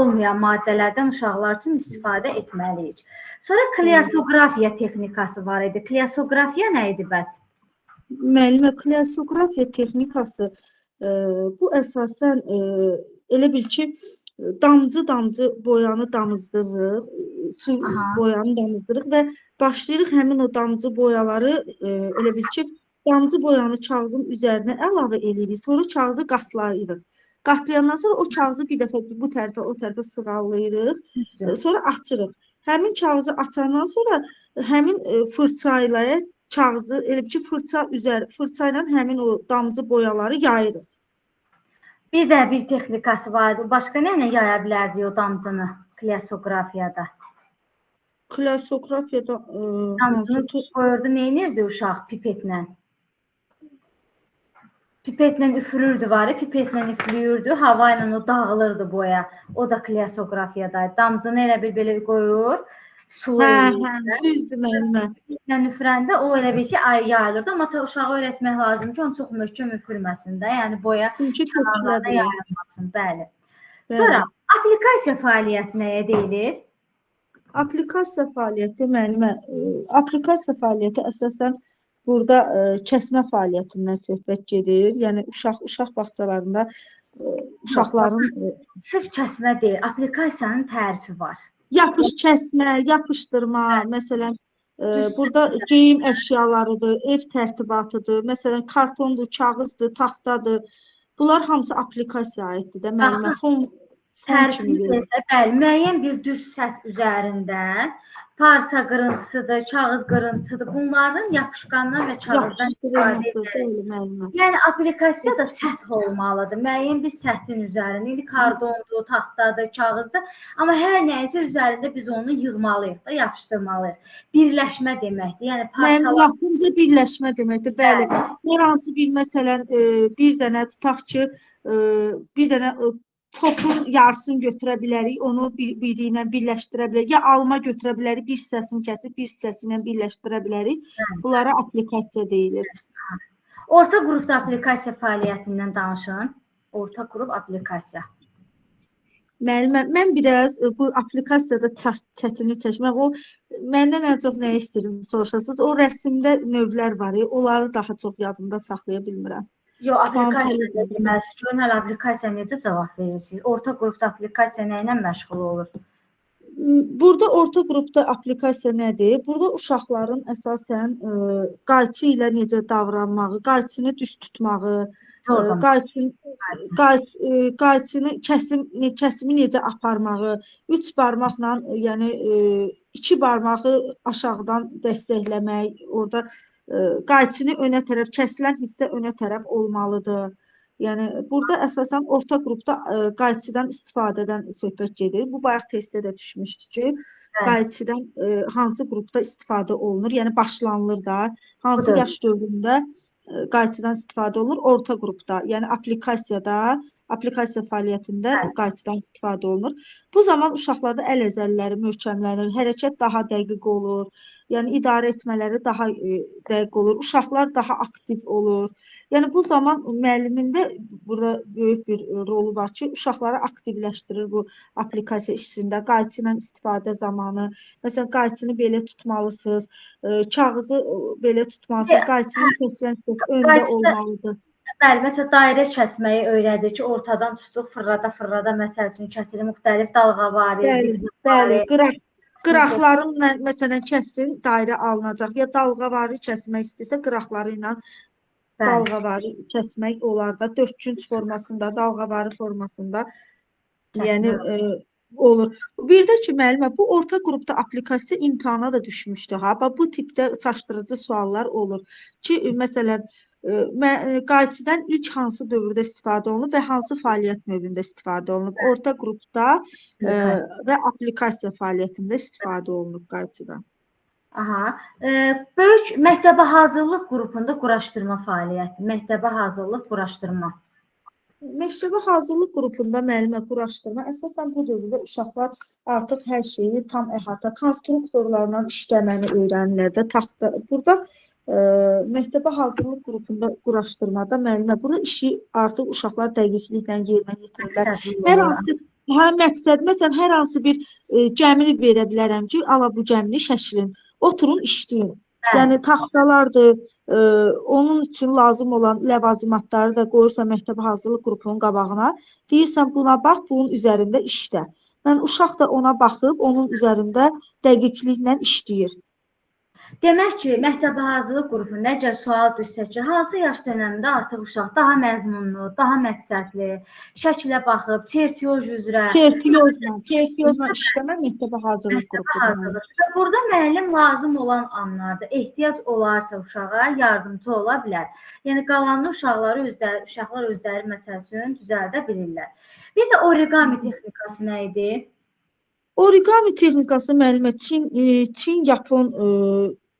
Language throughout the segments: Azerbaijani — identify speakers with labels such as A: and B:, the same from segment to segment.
A: olmayan maddələrdən uşaqlar üçün istifadə etməliyik. Sonra kleasoqrafiya texnikası var idi. Kleasoqrafiya nə idi bəs?
B: Müəllimə, kleasoqrafiya texnikası bu əsasən elə bil ki, damcı-damcı boyanı damızdırırıq, su boyanı damızdırırıq və başlayırıq həmin o damcı boyaları elə bil ki, damcı boyanı kağızın üzərinə əlavə eləyirik, sonra kağızı qatlayırıq. Qatlayandan sonra o kağızı bir dəfə bu tərəfə, o tərəfə sığallayırıq, sonra açırıq. Həmin kağızı açandan sonra həmin fırça ilə kağızı, elə bil ki, fırça ilə həmin o damcı boyaları yayırıq.
A: Bir də bir texnikası var idi. Başqa nə ilə yaya bilərdik o damcını kleasoqrafiyada?
B: Kleasoqrafiyada
A: damcını qoyurdu, nə edirdi uşaq pipetlə? Pipetlə üfürürdü var, pipetlə üflüyürdü, hava ilə o dağılırdı boya. O da kleasoqrafiyadaydı. Damcını elə bir belə qoyur, sulu eləyir.
B: Düzdür müəllimə.
A: Pipetlə üfürəndə o elə bir ki, yayılırdı. Amma uşağa öyrətmək lazım ki, onu çox möhkəm üfürməsin də. Yəni boya kənarlarına yayılmasın. Bəli. Sonra aplikasiya fəaliyyəti nəyə deyilir?
B: Aplikasiya fəaliyyəti müəllimə, aplikasiya fəaliyyəti əsasən burada kəsmə fəaliyyətindən söhbət gedir. Yəni uşaq bağçalarında uşaqların
A: sırf kəsmə deyil, aplikasiyanın tərifi var.
B: Yapış kəsmə, yapışdırma, məsələn, burada geyim əşyalarıdır, ev tərtibatıdır, məsələn, kartondur, kağızdır, taxtadır. Bunlar hamısı aplikasiyaya aiddir də, müəllimə, fon kimi verir.
A: Bəli, müəyyən bir düz səth üzərində parça qırıntısıdır, kağız qırıntısıdır. Bunların yapışqandan və kağızdan istifadə edilir. Yəni, aplikasiya da səth olmalıdır. Müəyyən bir səthin üzərində. İndi kardondur, taxtadır, kağızdır. Amma hər nəyisə üzərində biz onu yığmalıyıq da, yapışdırmalıyıq. Birləşmə deməkdir. Yəni, parçalar...
B: Mənim birləşmə deməkdir, bəli. Hər hansı bir, məsələn, bir dənə tutaq ki, bir dənə topun yarısını götürə bilərik, onu biri ilə birləşdirə bilərik. Ya alma götürə bilərik, bir hissəsini kəsib, bir hissəsi ilə birləşdirə bilərik. Bunlara aplikasiya deyilir.
A: Orta qrupda aplikasiya fəaliyyətindən danışın. Orta qrup aplikasiya.
B: Müəllimə, mən biraz bu aplikasiyada çətinlik çəkməm. O, məndən ən çox nə istəyirdim soruşasınız. O rəsimdə növlər var, onları daha çox yadımda saxlaya bilmirəm.
A: Yox, aplikasiya deməlisiniz. Görün, hələ aplikasiya necə cavab verirsiniz? Orta qrupda aplikasiya nə ilə məşğul olur?
B: Burada orta qrupda aplikasiya nədir? Burada uşaqların əsasən qayçı ilə necə davranmağı, qayçını düz tutmağı, qayçını kəsimi necə aparmağı, üç barmaqla, yəni iki barmağı aşağıdan dəstəkləmək, orada qayçını önə tərəf, kəsilən hissə önə tərəf olmalıdır. Yəni, burada əsasən orta qrupda qayçıdan istifadədən söhbət gedir. Bu, bayaq testdə də düşmüşdü ki, qayçıdan hansı qrupda istifadə olunur, yəni başlanılır da, hansı yaş dövründə qayçıdan istifadə olunur? Orta qrupda, yəni aplikasiyada, aplikasiya fəaliyyətində qayçıdan istifadə olunur. Bu zaman uşaqlarda əl əzəlləri möhkəmlənir, hərəkət daha dəqiq olur, yəni idarə etmələri daha dəqiq olur, uşaqlar daha aktiv olur. Yəni bu zaman müəllimin də burada böyük bir rolu var ki, uşaqları aktivləşdirir bu aplikasiya işində, qayçı ilə istifadə zamanı. Məsələn, qayçını belə tutmalısınız, kağızı belə tutmalısınız, qayçının kəsilən öndə olmalıdır.
A: Bəli, məsələn, dairə kəsməyi öyrədir ki, ortadan tutuq, fırlada-fırlada, məsəl üçün, kəsilir müxtəlif dalğavari, zigzagvari.
B: Bəli, qıraqların, məsələn, kəsin, dairə alınacaq. Ya dalğavari kəsmək istəyirsə, qıraqları ilə dalğavari kəsmək olar da, dördkünc formasında, dalğavari formasında, yəni olur. Bir də ki, müəllimə, bu orta qrupda aplikasiya imtahana da düşmüşdü. Ha? Bax, bu tipdə çaşdırıcı suallar olur ki, məsələn, qayçıdan ilk hansı dövrdə istifadə olunub və hansı fəaliyyət növündə istifadə olunub? Orta qrupda və aplikasiya fəaliyyətində istifadə olunub qayçıdan.
A: Aha. Böyük məktəbə hazırlıq qrupunda quraşdırma fəaliyyəti, məktəbə hazırlıq quraşdırma.
B: Məktəbə hazırlıq qrupunda müəllimə quraşdırma, əsasən bu dövrdə uşaqlar artıq hər şeyi tam əhatə, konstruktorlarla işləməni öyrənirlər də, taxta. Burada məktəbə hazırlıq qrupunda quraşdırmada müəllimə, burada işi artıq uşaqlar dəqiqliklə yerinə yetirirlər. Hər hansı Hə, məqsəd, məsələn, hər hansı bir gəmini verə bilərəm ki, ala bu gəmini şəklin, oturun, işləyin. Yəni, taxtalardır, onun üçün lazım olan ləvazimatları da qoyursan məktəbə hazırlıq qrupunun qabağına, deyirsən, buna bax, bunun üzərində işlə. Yəni, uşaq da ona baxıb, onun üzərində dəqiqliklə işləyir.
A: Demək ki, məktəbə hazırlıq qrupunda əgər sual düşsə ki, hansı yaş dönəmində artıq uşaq daha məzmunlu, daha məqsədli, şəklə baxıb, çertyoz üzrə...
B: Çertiyozla işləmə məktəbə hazırlıq qrupu.
A: Və burada müəllim lazım olan anlarda ehtiyac olarsa uşağa yardımcı ola bilər. Yəni, qalanını uşaqlar özləri məsəl üçün düzəldə bilirlər. Bir də origami texnikası nə idi?
B: Origami texnikası müəllimə Çin, Yapon,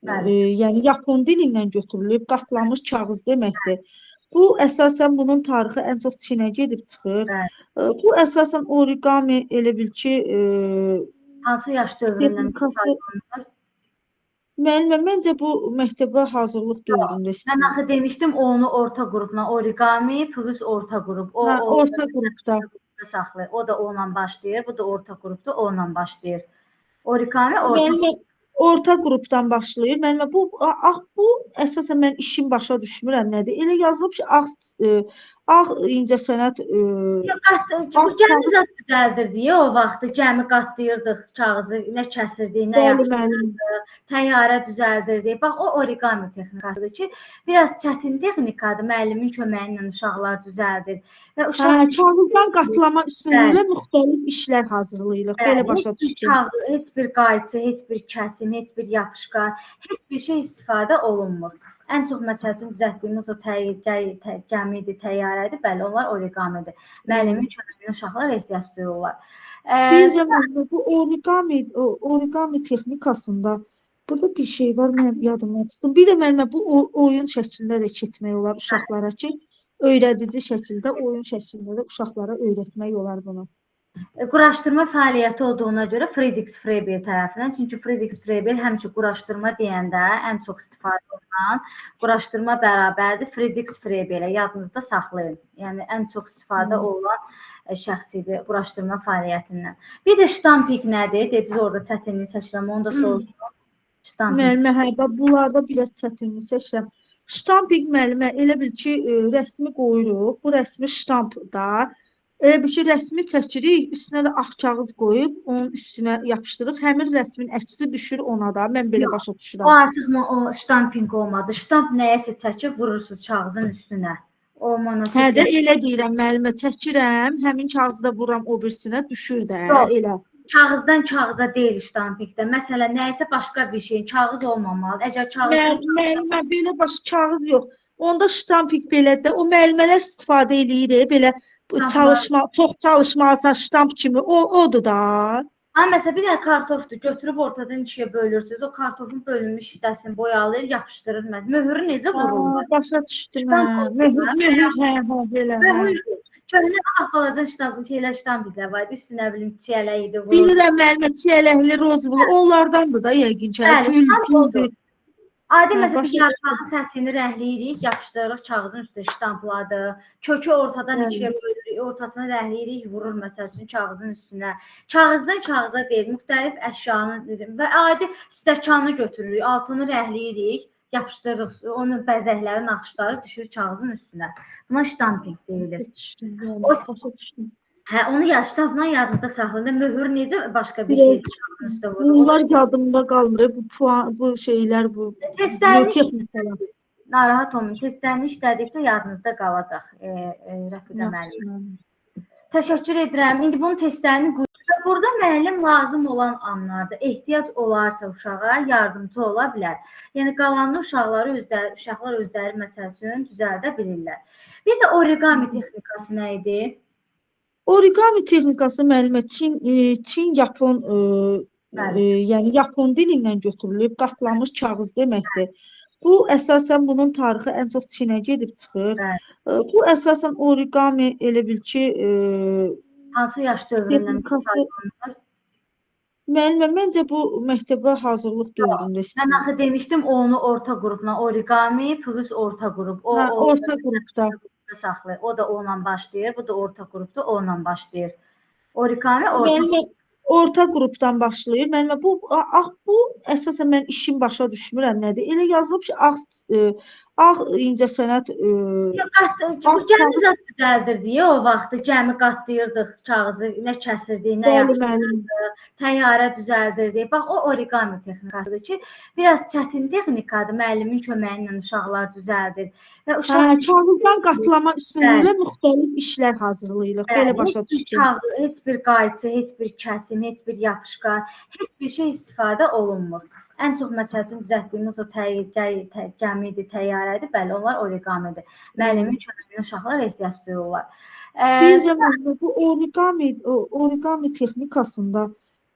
B: yəni Yapon dilindən götürülüb, qatlanmış kağız deməkdir. Bu, əsasən bunun tarixi ən çox Çinə gedib çıxır. Bu, əsasən origami elə bil ki...
A: Hansı yaş dövründən istifadə olunur?
B: Müəllimə, məncə bu məktəbə hazırlıq dövründə istifadə.
A: Mən axı demişdim, onu orta qrupla, origami plus orta qrup.
B: Orta qrupda.
A: Saxlayır. O da onunla başlayır, bu da orta qrupda onunla başlayır. Origami orta...
B: Orta qrupdan başlayır. Müəllimə, bu əsasən mən işim başa düşmürəm nədir. Elə yazılıb ki, ağ incəsənət...
A: Bu gəmi zat düzəldirdik o vaxtı. Gəmi qatlayırdıq kağızı, nə kəsirdik, nə yapışdırırdıq, təyyarə düzəldirdik. Bax, o origami texnikasıdır ki, biraz çətin texnikadır. Müəllimin köməyi ilə uşaqlar düzəldir.
B: Kağızdan qatlama üsulu ilə müxtəlif işlər hazırlayırıq. Belə başa düşdüm.
A: Heç bir qayçı, heç bir kəsim, heç bir yapışqan, heç bir şey istifadə olunmur. Ən çox məsəl üçün düzəltdiyimiz o gəmi idi, təyyarə idi, bəli, onlar origamidir. Müəllimin köməyinə uşaqlar ehtiyac duyurlar.
B: Bir zaman bu origami texnikasında burada bir şey var, mənim yadıma çıxdım. Bir də müəllimə bu oyun şəklində də keçmək olar uşaqlara ki, öyrədici şəkildə, oyun şəklində də uşaqlara öyrətmək olar bunu.
A: Quraşdırma fəaliyyəti olduğuna görə Friedrich Frebel tərəfindən, çünki Friedrich Frebel həmişə quraşdırma deyəndə ən çox istifadə olunan quraşdırma bərabərdir Friedrich Frebelə, yadınızda saxlayın. Yəni, ən çox istifadə olunan şəxs idi quraşdırma fəaliyyətindən. Bir də ştamping nədir? Dediniz orada çətinlik çəkirəm, onu da soruşdum.
B: Müəllimə, hə, bunlarda biraz çətinlik çəkirəm. Ştamping müəllimə elə bil ki, rəsmi qoyuruq, bu rəsmi ştampda. Elə bil ki, rəsmi çəkirik, üstünə də ağ kağız qoyub, onun üstünə yapışdırırıq. Həmin rəsmin əksi düşür ona da, mən belə başa düşürəm.
A: O artıq o ştamping olmadı. Ştamp nəyəsə çəkib vurursunuz kağızın üstünə. O monotip.
B: Hə də elə deyirəm müəllimə, çəkirəm, həmin kağızı da vururam o birisinə, düşür də elə.
A: Kağızdan kağıza deyil ştampingdə. Məsələn, nəyəsə başqa bir şeyin, kağız olmamalıdır. Əgər kağızdan...
B: Müəllimə, belə başqa kağız yox. Onda ştamping belədir. O müəllimələr istifadə eləyir, belə çox çalışmalısan ştamp kimi. Odur da.
A: Ha, məsələn, bir dənə kartofdur. Götürüb ortadan ikiyə bölürsünüz. O kartofun bölünmüş hissəsini boyalayır, yapışdırır. Möhürü necə vururlar?
B: Başa düşdüm. Möhür, hə, belə.
A: Möhür. Köhnə ağ balaca ştampiklər var idi, üstü nə bilim, çiyələk idi.
B: Bilirəm, müəllimə, çiyələkli, rozvulu, onlardandır da yəqin ki.
A: Bəli, ştamp odur. Adi, məsələn, bir yarpağın səthini rəhləyirik, yapışdırırıq kağızın üstə ştampladı. Kökü ortadan ikiyə bölürük, ortasını rəhləyirik, vurur, məsəl üçün, kağızın üstünə. Kağızdan kağıza deyil, müxtəlif əşyanı və adi stəkanı götürürük, altını rəhləyirik, yapışdırırıq, onun bəzəkləri, naxışları düşür kağızın üstünə. Buna ştamping deyilir. Hə, onu ştampla yadınızda saxlayın. Möhür necə başqa bir şey kağızın üstə vurur?
B: Bunlar yadımda qalmır, bu şeylər, bu
A: texnikalar. Narahat olmayın, testlərini işlədikcə yadınızda qalacaq, Rəfiqə müəllim. Təşəkkür edirəm. İndi bunun testlərini burada müəllim lazım olan anlarda ehtiyac olarsa uşağa yardımcı ola bilər. Yəni, qalanını uşaqlar özləri məsəl üçün düzəldə bilirlər. Bir də origami texnikası nə idi?
B: Origami texnikası müəllimə Çin, Yapon, yəni Yapon dilindən götürülüb, qatlanmış kağız deməkdir. Bu, əsasən bunun tarixi ən çox Çinə gedib çıxır. Bu, əsasən origami elə bil ki...
A: Hansı yaş dövründən istifadə olunur?
B: Müəllimə, məncə bu məktəbə hazırlıq dövründə istifadə.
A: Mən axı demişdim, onu orta qrupla, origami plus orta qrup.
B: Orta qrupda.
A: Saxlayır. O da onunla başlayır, bu da orta qrupda onunla başlayır. Origami orta
B: Müəllimə orta qrupdan başlayır. Müəllimə bu ağ bu əsasən mən işin başa düşmürəm nədir. Elə yazılıb ki, ağ incəsənət
A: bu gəmi zad düzəldirdik o vaxtı. Gəmi qatlayırdıq kağızı, nə kəsirdik, nə yapışdırırdıq, təyyarə düzəldirdik. Bax, o origami texnikasıdır ki, biraz çətin texnikadır. Müəllimin köməyi ilə uşaqlar düzəldir. Və uşaq
B: kağızdan qatlama üsulu ilə müxtəlif işlər hazırlayırıq. Belə başa düşdüm.
A: Heç bir qayçı, heç bir kəsim, heç bir yapışqan, heç bir şey istifadə olunmur. Ən çox məsəl üçün düzəltdiyimiz o gəmi idi, təyyarə idi, bəli, onlar origamidir. Müəllimin köməyinə uşaqlar ehtiyac duyurlar.
B: Bir də bu origami texnikasında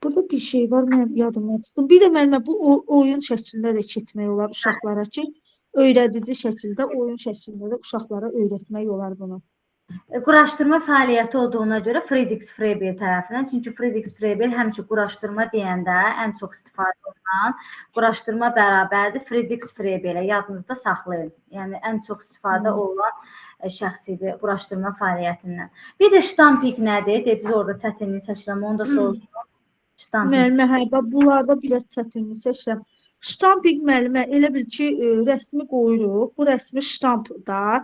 B: burada bir şey var, mənim yadıma çıxdı. Bir də müəllimə bu oyun şəklində də keçmək olar uşaqlara ki, öyrədici şəkildə, oyun şəklində də uşaqlara öyrətmək olar bunu.
A: Quraşdırma fəaliyyəti olduğuna görə Friedrich Frebel tərəfindən, çünki Friedrich Frebel həmişə quraşdırma deyəndə ən çox istifadə olunan quraşdırma bərabərdir Friedrich Frebelə, yadınızda saxlayın. Yəni ən çox istifadə olunan şəxs idi quraşdırma fəaliyyətindən. Bir də ştamping nədir? Dediniz orada çətinlik çəkirəm, onu da soruşdum.
B: Ştamping. Müəllimə, hə, bunlarda biraz çətinlik çəkirəm. Ştamping müəllimə elə bil ki, rəsmi qoyuruq, bu rəsmi ştampda.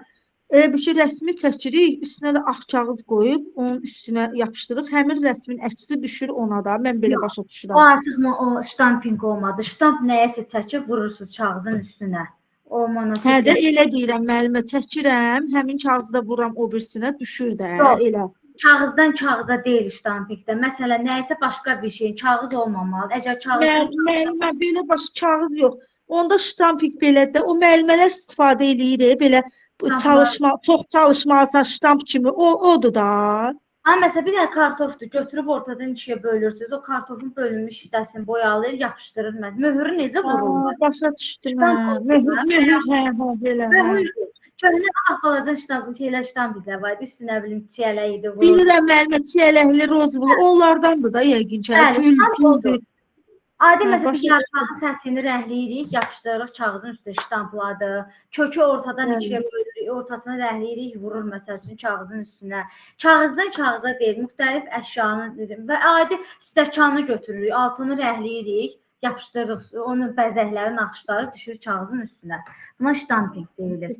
B: Elə bir ki, rəsmi çəkirik, üstünə də ağ kağız qoyub, onun üstünə yapışdırırıq. Həmin rəsmin əksi düşür ona da, mən belə başa düşürəm.
A: O artıq o ştamping olmadı. Ştamp nəyəsə çəkib vurursunuz kağızın üstünə. O monotip.
B: Hə də elə deyirəm, müəllimə, çəkirəm, həmin kağızı da vururam o birisinə, düşür də, elə.
A: Kağızdan kağıza deyil ştampingdə. Məsələn, nəyəsə başqa bir şeyin, kağız olmamalıdır. Əgər kağızdan...
B: Müəllimə, belə başqa kağız yox. Onda ştamping belədir. O müəllimələr istifadə eləyir, belə... Çalışma, çox çalışmalısan ştamp kimi, odur da.
A: Ha, məsələn, bir dənə kartofdur, götürüb ortadan ikiyə bölürsünüz, o kartofun bölünmüş hissəsini boyalayır, yapışdırır. Möhürü necə vururlar?
B: Başa düşdüm, möhür, hə, belə.
A: Möhürdür. Köhnə ağ balaca ştampiklər var idi, üstü nə bilim, çiyələk idi.
B: Bilirəm, müəllimə, çiyələkli, rozvulu, onlardandır da yəqin ki,
A: gül, Adi məsələn, bir yarpağın səthini rəngləyirik, yapışdırırıq kağızın üstünə ştampladı. Kökü ortadan ikiyə bölürük, ortasını rəngləyirik, vurur məsəl üçün kağızın üstünə. Kağızdan kağıza deyil, müxtəlif əşyanı və adi stəkanı götürürük, altını rəngləyirik, yapışdırırıq, onun bəzəkləri, naxışları düşür kağızın üstünə. Buna ştamping deyilir.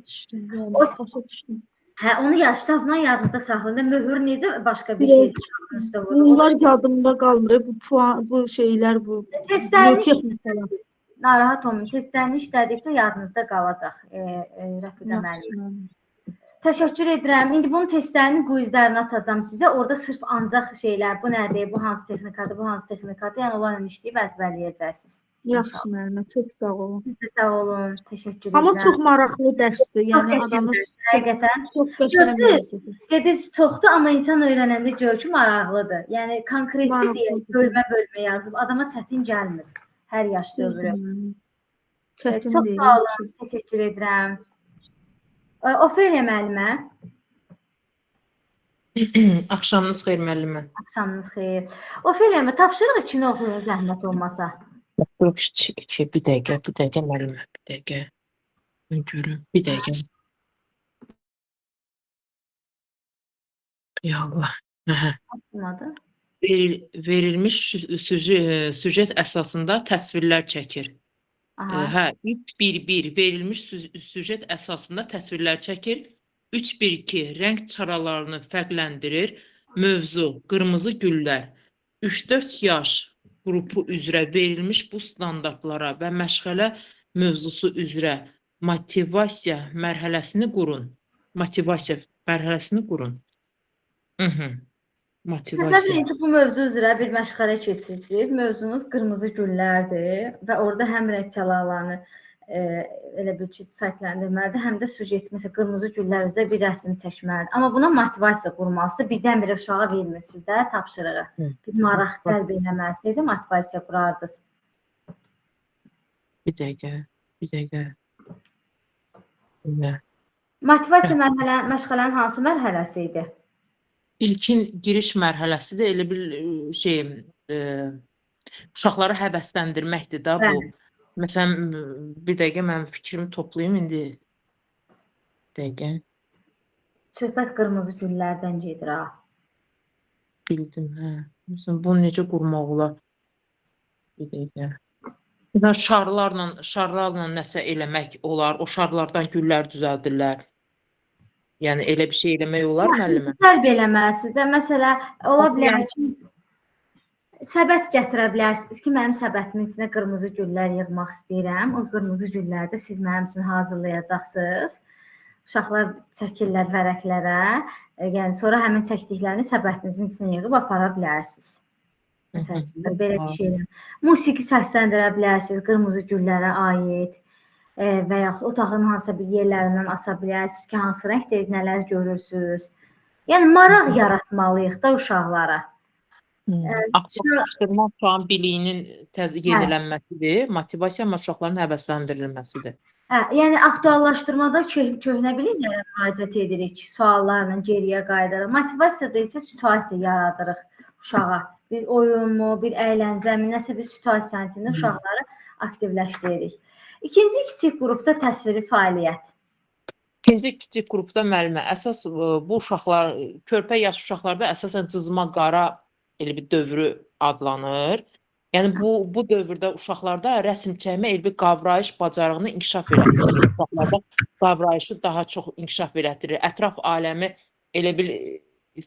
A: Hə, onu ştampla yadınızda saxlayın. Möhür necə başqa bir şey kağızın üstə vurur?
B: Bunlar yadımda qalmır. Bu puan, bu şeylər, bu
A: testlərini narahat olmayın. Testlərini işlədikcə yadınızda qalacaq, Rəfiqə müəllim. Təşəkkür edirəm. İndi bunun testlərinin quizlərini atacağam sizə. Orada sırf ancaq şeylər, bu nədir, bu hansı texnikadır, bu hansı texnikadır. Yəni onlarla işləyib əzbərləyəcəksiniz.
B: Yaxşı müəllimə, çox sağ olun.
A: Siz də sağ olun, təşəkkür edirəm.
B: Amma çox maraqlı dərsdir. Yəni adamı
A: həqiqətən çox görürsünüz. Dediniz çoxdur, amma insan öyrənəndə görür ki, maraqlıdır. Yəni konkretli deyək, bölmə-bölmə yazıb adama çətin gəlmir hər yaş dövrü.
B: Çətin
A: deyil. Çox sağ olun, təşəkkür edirəm. Ofeliya müəllimə.
C: Axşamınız xeyir müəllimə.
A: Axşamınız xeyir. Ofeliya müəllimə, tapşırıq içini oxuyun zəhmət olmasa.
C: Tapşırıq 2, bir dəqiqə, müəllimə, bir dəqiqə. Mən görüm, bir dəqiqə. Ya Allah.
A: Açılmadı.
C: Verilmiş süjet əsasında təsvirlər çəkir. Hə, 3-1-1 verilmiş süjet əsasında təsvirlər çəkir. 3-1-2 rəng çaralarını fərqləndirir. Mövzu, qırmızı güllər. 3-4 yaş qrupu üzrə verilmiş bu standartlara və məşğələ mövzusu üzrə motivasiya mərhələsini qurun. Motivasiya mərhələsini qurun. Motivasiya.
A: Məsələn, ki, bu mövzu üzrə bir məşğələ keçirsiniz. Mövzunuz qırmızı güllərdir və orada həm rəng çalalarını elə bir ki, fərqləndirməlidir, həm də süjet, məsələn, qırmızı güllər üzrə bir rəsm çəkməlidir. Amma buna motivasiya qurmalısı, birdən-birə uşağa vermirsiniz də tapşırığı. Bir maraq cəlb eləməlisiniz. Necə motivasiya qurardınız?
C: Bir dəqiqə, bir dəqiqə.
A: Motivasiya məşğələnin hansı mərhələsi idi?
C: İlkin giriş mərhələsidir, elə bir şey, uşaqları həvəsləndirməkdir da bu. Məsələn, bir dəqiqə mən fikrimi toplayım indi. Bir dəqiqə.
A: Söhbət qırmızı güllərdən gedir ha.
C: Bildim, hə. Məsələn, bunu necə qurmaq olar? Bir dəqiqə. Məsələn, şarlarla nəsə eləmək olar. O şarlardan güllər düzəldirlər. Yəni elə bir şey eləmək olar müəllimə?
A: Cəlb eləməlisiniz də. Məsələ, ola bilər ki, səbət gətirə bilərsiniz ki, mənim səbətimin içinə qırmızı güllər yığmaq istəyirəm. O qırmızı gülləri də siz mənim üçün hazırlayacaqsınız. Uşaqlar çəkirlər vərəqlərə. Yəni sonra həmin çəkdiklərini səbətinizin içinə yığıb apara bilərsiniz. Məsəl üçün, belə bir şey. Musiqi səsləndirə bilərsiniz, qırmızı güllərə aid və yaxud otağın hansısa bir yerlərindən asa bilərsiniz ki, hansı rəngdə nələr görürsünüz. Yəni maraq yaratmalıyıq da uşaqlara.
C: Aktuallaşdırma uşağın biliyinin yenilənməsidir, motivasiya uşaqların həvəsləndirilməsidir.
A: Hə, yəni aktuallaşdırmada köhnə biliklərə müraciət edirik, suallarla geriyə qayıdırıq. Motivasiyada isə situasiya yaradırıq uşağa. Bir oyunmu, bir əyləncəmi, nəsə bir situasiyanın içində uşaqları aktivləşdiririk. İkinci kiçik qrupda təsviri fəaliyyət.
C: İkinci kiçik qrupda müəllimə, əsas bu uşaqlar, körpə yaş uşaqlarda əsasən cızma qara elə bir dövrü adlanır. Yəni bu dövrdə uşaqlarda rəsm çəkmə elə bir qavrayış bacarığını inkişaf elətdirir. Uşaqlarda qavrayışı daha çox inkişaf elətdirir. Ətraf aləmi elə bir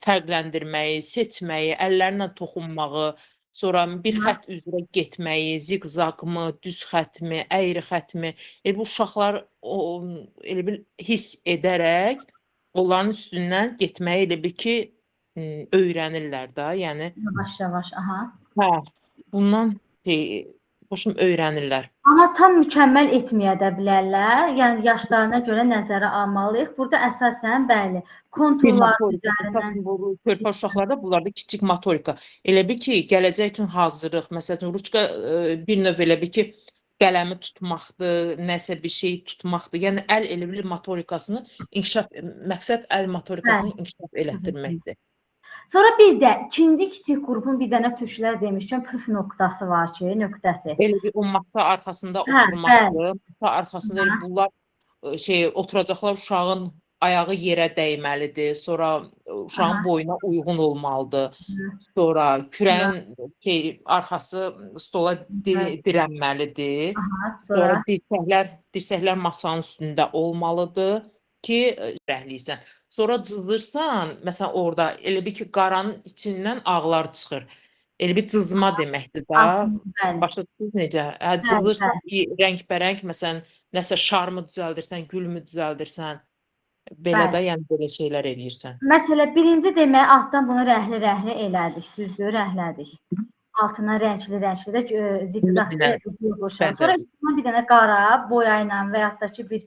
C: fərqləndirməyi, seçməyi, əllərlə toxunmağı, sonra bir xətt üzrə getməyi, ziqzaqmı, düz xəttmi, əyri xəttmi, elə bu uşaqlar elə bir hiss edərək onların üstündən getməyi elə bir ki, öyrənirlər də, yəni.
A: Yavaş-yavaş, aha.
C: Hə, bundan qoşum öyrənirlər.
A: Amma tam mükəmməl etməyə də bilərlər. Yəni yaşlarına görə nəzərə almalıyıq. Burada əsasən bəli, konturlar üzərindən.
C: Körpə uşaqlarda bunlarda kiçik motorika. Elə bir ki, gələcək üçün hazırlıq. Məsələn, ruçka bir növ elə bir ki, qələmi tutmaqdır, nəsə bir şey tutmaqdır. Yəni əl elə bir motorikasını inkişaf, məqsəd əl motorikasını inkişaf elətdirməkdir.
A: Sonra bir də ikinci kiçik qrupun bir dənə türklər demişkən püf nöqtəsi var ki, nöqtəsi.
C: Elə bir o masa arxasında oturmaqdır. Masa arxasında elə bunlar oturacaqlar, uşağın ayağı yerə dəyməlidir. Sonra uşağın boyuna uyğun olmalıdır. Sonra kürəyin arxası stola dirənməlidir. Sonra dirsəklər masanın üstündə olmalıdır ki, rəhliysən. Sonra cızırsan, məsələn orada elə bir ki, qaranın içindən ağlar çıxır. Elə bir cızma deməkdir da. Başa düşürsünüz necə? Hə, cızırsan, rəngbərəng, məsələn, nəsə şarmı düzəldirsən, gülmü düzəldirsən. Belə də, yəni belə şeylər eləyirsən.
A: Məsələ, birinci demək, altdan bunu rəhli-rəhli elədik, düzdür, rəhlədik. Altına rəngli-rəngli də ziqzaq qoşaq. Sonra üstünə bir dənə qara boya ilə və yaxud da ki, bir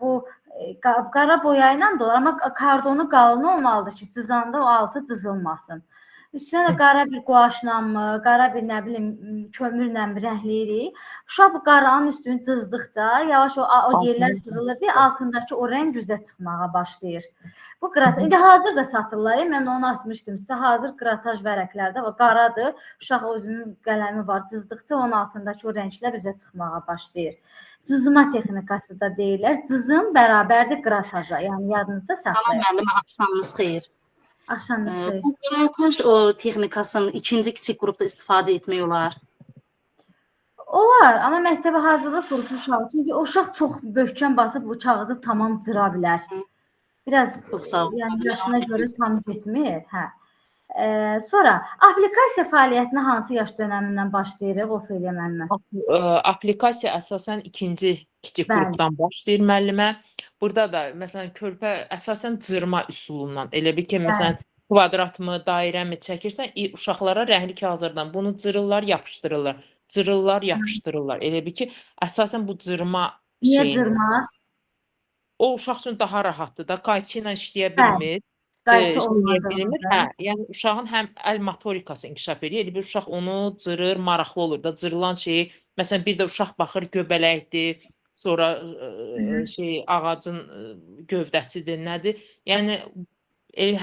A: bu qara boya ilə də olar, amma kardonu qalın olmalıdır ki, cızanda o altı cızılmasın. Üstünə də qara bir guaşla mı, qara bir nə bilim kömürlə rəngləyirik. Uşaq bu qaranın üstünü cızdıqca yavaş o yerlər cızılır deyə altındakı o rəng üzə çıxmağa başlayır. Bu qrataj, indi hazır da satırlar, mən onu atmışdım sizə, hazır qrataj vərəqlərdə var, qaradır, uşaq özünün qələmi var, cızdıqca onun altındakı o rənglər üzə çıxmağa başlayır. Cızma texnikası da deyirlər, cızım bərabərdir qrataja, yəni yadınızda saxlayın.
D: Salam müəllimə, axşamınız xeyir.
A: Axşamınız xeyir.
D: Bu qrataj o texnikasını ikinci kiçik qrupda istifadə etmək olar.
A: Olar, amma məktəbə hazırlıq qrupu uşağı, çünki o uşaq çox möhkəm basıb bu kağızı tamam cıra bilər. Biraz yəni, yaşına görə tam getmir. Hə. Sonra, aplikasiya fəaliyyətinə hansı yaş dönəmindən başlayırıq, Ofeliya müəllimə?
C: Aplikasiya əsasən ikinci kiçik qrupdan başlayır müəllimə. Burada da, məsələn, körpə əsasən cırma üsulundan, elə bir ki, məsələn, kvadratmı, dairəmi çəkirsən, uşaqlara rəngli kağızlardan bunu cırırlar, yapışdırırlar. Cırırlar, yapışdırırlar. Elə bir ki, əsasən bu cırma
A: şeyini. Niyə cırma?
C: O uşaq üçün daha rahatdır da, qayçı ilə işləyə bilmir.
A: Qayçı olmadı.
C: Hə, yəni uşağın həm əl motorikası inkişaf edir. Elə bir uşaq onu cırır, maraqlı olur da, cırılan şeyi, məsələn, bir də uşaq baxır, göbələkdir, sonra ağacın gövdəsidir, nədir? Yəni,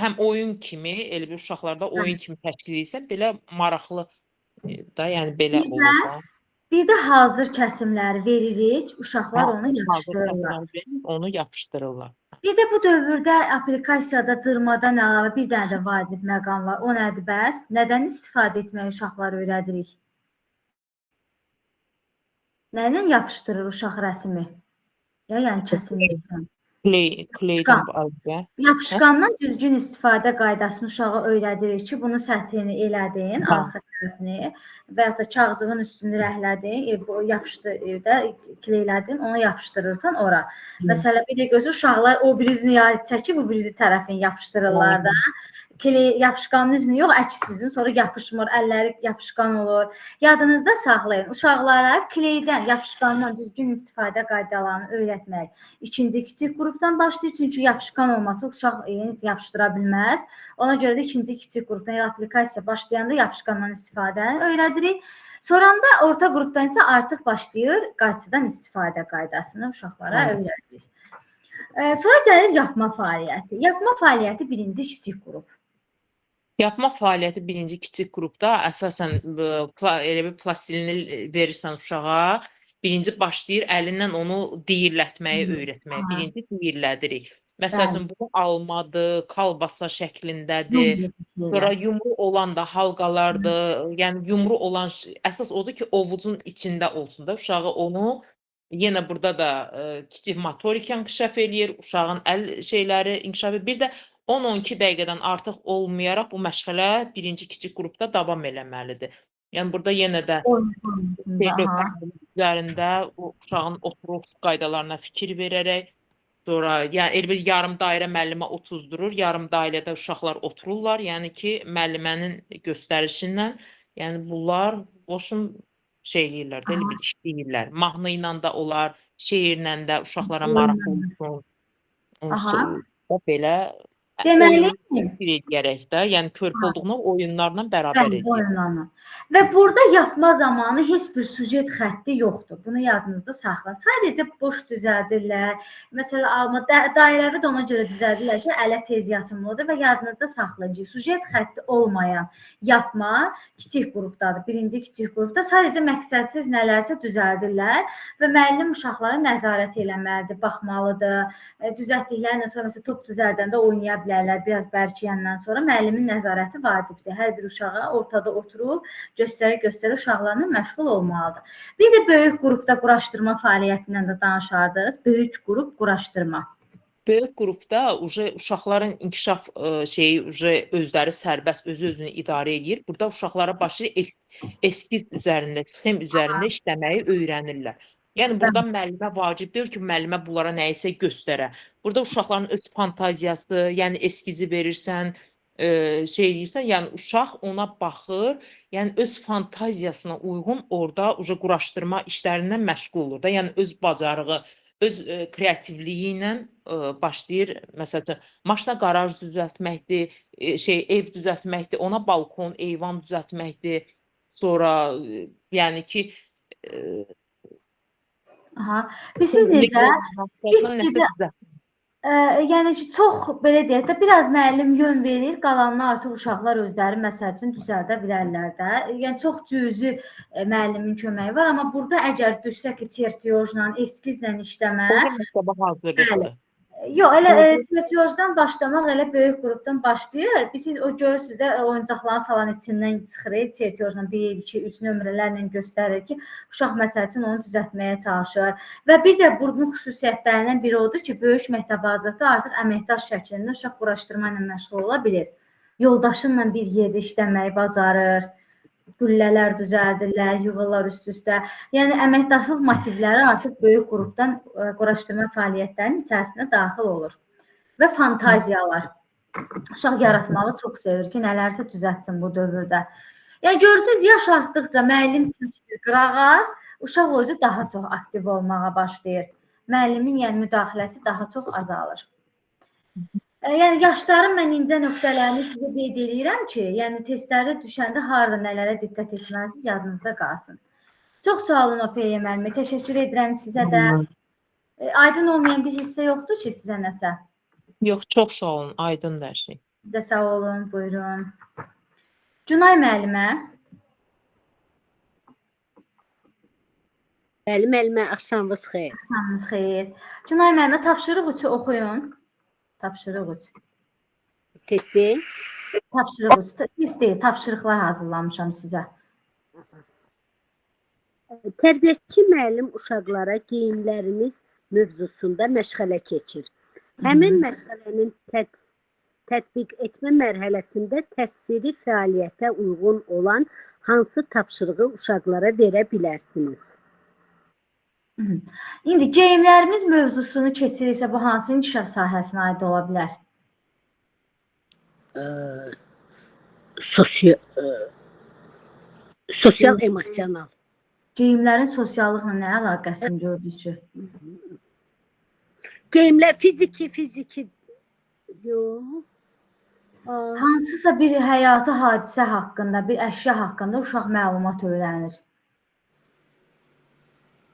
C: həm oyun kimi, elə bir uşaqlarda oyun kimi təşkil edirsən, belə maraqlı da, yəni belə olur da.
A: Bir də hazır kəsimləri veririk, uşaqlar onu yapışdırırlar.
C: Onu yapışdırırlar.
A: Bir də bu dövrdə applikasiyada cırmadan əlavə bir dənə də vacib məqam var. O nədir bəs? Nədən istifadə etməyi uşaqlara öyrədirik? Nə ilə yapışdırır uşaq rəsimi? Ya, yəni kəsim etsin.
C: Kleydən ayrıca.
A: Yapışqandan düzgün istifadə qaydasını uşağa öyrədirik ki, bunun səthini elədin, arxa tərəfini və yaxud da kağızın üstünü rəhlədin, yapışdı da kleylədin, onu yapışdırırsan ora. Məsələn, bir də görürsən uşaqlar o birisini çəkib, bu birisi tərəfini yapışdırırlar da. Yapışqanın üzünü yox, əks üzünü, sonra yapışmır, əlləri yapışqan olur. Yadınızda saxlayın, uşaqlara kleydən, yapışqandan düzgün istifadə qaydalarını öyrətmək. İkinci kiçik qrupdan başlayır, çünki yapışqan olmasa uşaq heç yapışdıra bilməz. Ona görə də ikinci kiçik qrupdan applikasiya başlayanda yapışqandan istifadəni öyrədirik. Sonranda orta qrupdan isə artıq başlayır qayçıdan istifadə qaydasını uşaqlara öyrədirik. Sonra gəlir yapma fəaliyyəti. Yapma fəaliyyəti birinci kiçik qrup.
C: Yapma fəaliyyəti birinci kiçik qrupda əsasən elə bir plastilini verirsən uşağa, birinci başlayır əlindən onu deyirlətməyi öyrətməyə. Birinci deyirlədirik. Məsəl üçün, bu almadır, kalbasa şəklindədir, sonra yumru olan da halqalardır. Yəni yumru olan, əsas odur ki, ovucun içində olsun da uşağı onu yenə burada da kiçik motorika inkişaf eləyir, uşağın əl şeyləri inkişaf edir. Bir də 10-12 dəqiqədən artıq olmayaraq bu məşğələ birinci kiçik qrupda davam eləməlidir. Yəni burada yenə də üzərində uşağın oturuş qaydalarına fikir verərək, sonra yəni elə bir yarım dairə müəllimə otuzdurur, yarım dairədə uşaqlar otururlar. Yəni ki, müəllimənin göstərişindən, yəni bunlar boşun şey eləyirlər, elə bir işləyirlər. Mahnı ilə də olar, şeirlə də uşaqlara maraq olsun. O belə
A: deməli,
C: eləyərək də, yəni körpə olduğunu oyunlarla bərabər edir.
A: Oyunlarla. Və burada yapma zamanı heç bir süjet xətti yoxdur. Bunu yadınızda saxlayın. Sadəcə boş düzəldirlər. Məsələn, alma dairəvi də ona görə düzəldirlər ki, ələ tez yatımlıdır və yadınızda saxlayın ki, süjet xətti olmayan yapma kiçik qrupdadır. Birinci kiçik qrupda sadəcə məqsədsiz nələrsə düzəldirlər və müəllim uşaqları nəzarət eləməlidir, baxmalıdır. Düzəltdiklərindən sonra məsələn top düzəldəndə oynaya bilərlər, biraz bərkiyəndən sonra müəllimin nəzarəti vacibdir. Hər bir uşağa ortada oturub göstərə-göstərə uşaqlarla məşğul olmalıdır. Bir də böyük qrupda quraşdırma fəaliyyətindən də danışardınız. Böyük qrup quraşdırma.
C: Böyük qrupda uşaqların inkişaf şeyi özləri sərbəst, özü-özünü idarə edir. Burada uşaqlara başlayır eskiz üzərində, sxem üzərində işləməyi öyrənirlər. Yəni burada müəllimə vacib deyil ki, müəllimə bunlara nəyisə göstərə. Burada uşaqların öz fantaziyası, yəni eskizi verirsən, şey eləyirsən, yəni uşaq ona baxır, yəni öz fantaziyasına uyğun orada quraşdırma işlərindən məşğul olur da, yəni öz bacarığı, öz kreativliyi ilə başlayır. Məsələn, maşına qaraj düzəltməkdir, ev düzəltməkdir, ona balkon, eyvan düzəltməkdir. Sonra yəni ki,
A: Aha. Bilirsiniz necə? Get-gedə, yəni ki, çox belə deyək də, biraz müəllim yön verir, qalanını artıq uşaqlar özləri məsəl üçün düzəldə bilərlər də. Yəni çox cüzi müəllimin köməyi var, amma burada əgər düşsə ki, çertiyojla, eskizlə işləmə.
C: Məktəbə hazırlıqdır.
A: Yox, elə çertiyojdan başlamaq elə böyük qrupdan başlayır. Siz o görürsünüz də oyuncaqların falan içindən çıxır, çertiyojla 1, 2, 3 nömrələrlə göstərir ki, uşaq məsəl üçün onu düzəltməyə çalışır. Və bir də bunun xüsusiyyətlərindən biri odur ki, böyük məktəb hazırlıqda artıq əməkdaş şəklində uşaq quraşdırma ilə məşğul ola bilir. Yoldaşınla bir yerdə işləməyi bacarır. Güllələr düzəldirlər, yığırlar üst-üstə. Yəni, əməkdaşlıq motivləri artıq böyük qrupdan quraşdırma fəaliyyətlərinin içərisində daxil olur. Və fantaziyalar. Uşaq yaratmağı çox sevir ki, nələrsə düzəltsin bu dövrdə. Yəni, görürsünüz, yaş artdıqca müəllim çəkilir qırağa, uşaq özü daha çox aktiv olmağa başlayır. Müəllimin yəni, müdaxiləsi daha çox azalır. Yəni, yaşların mən incə nöqtələrini sizə qeyd edirəm ki, yəni testlərdə düşəndə harada nələrə diqqət etməlisiniz, yadınızda qalsın. Çox sağ olun Ofeliya müəllimə, təşəkkür edirəm sizə də. Aydın olmayan bir hissə yoxdur ki, sizə nəsə?
C: Yox, çox sağ olun, aydındır hər şey.
A: Siz də sağ olun, buyurun. Günay müəllimə.
E: Bəli, müəllimə, axşamınız xeyir.
A: Axşamınız xeyir. Günay müəllimə, tapşırıq 3-ü oxuyun. Tapşırıq 3.
E: Testi.
A: Tapşırıq 3. Test deyil, tapşırıqlar hazırlamışam sizə.
E: Tərbiyəçi müəllim uşaqlara geyimləriniz mövzusunda məşğələ keçir. Həmin məşğələnin tətbiq etmə mərhələsində təsviri fəaliyyətə uyğun olan hansı tapşırığı uşaqlara verə bilərsiniz?
A: İndi geyimlərimiz mövzusunu keçirirsə, bu hansı inkişaf sahəsinə aid ola bilər?
E: Sosial emosional.
A: Geyimlərin sosiallıqla nə əlaqəsini gördünüz ki?
E: Geyimlər fiziki. Yox.
A: Hansısa bir həyati hadisə haqqında, bir əşya haqqında uşaq məlumat öyrənir.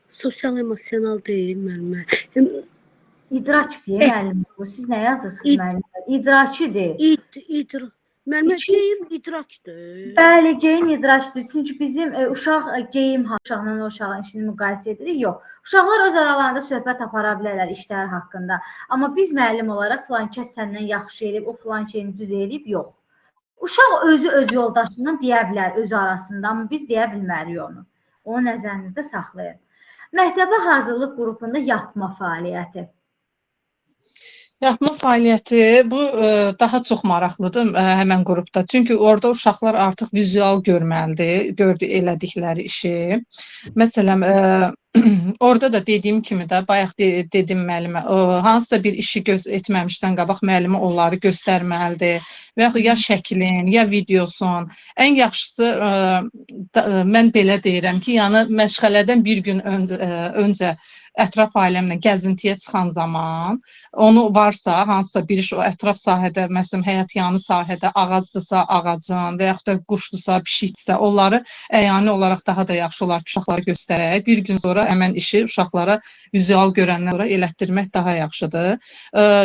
E: Sosial emosional deyil müəllimə.
A: İdrak deyə müəllim. Bu siz nə yazırsınız müəllim? İdrakidir.
E: Müəllimə geyim idrakdır.
A: Bəli, geyim idrakdır. Çünki bizim uşaq geyim uşaqla o uşağın işini müqayisə edirik. Yox. Uşaqlar öz aralarında söhbət apara bilərlər işləri haqqında. Amma biz müəllim olaraq filan kəs səndən yaxşı eləyib, o filan şeyini düz eləyib, yox. Uşaq özü öz yoldaşından deyə bilər öz arasında, amma biz deyə bilmərik onu. Onu nəzərinizdə saxlayın. Məktəbə hazırlıq qrupunda yapma fəaliyyəti.
F: Yapma fəaliyyəti bu daha çox maraqlıdır həmən qrupda. Çünki orada uşaqlar artıq vizual görməlidir, gördü elədikləri işi. Məsələn, orada da dediyim kimi də bayaq dedim müəllimə, hansısa bir işi göz etməmişdən qabaq müəllimə onları göstərməlidir. Və yaxud ya şəklin, ya videosun. Ən yaxşısı mən belə deyirəm ki, yəni məşğələdən bir gün öncə ətraf ailəmlə gəzintiyə çıxan zaman onu varsa, hansısa bir iş o ətraf sahədə, məsələn, həyət yanı sahədə ağacdırsa ağacın və yaxud da quşdursa, pişikdirsə, onları əyani olaraq daha da yaxşı olar ki, uşaqlara göstərək. Bir gün sonra həmən işi uşaqlara vizual görəndən sonra elətdirmək daha yaxşıdır.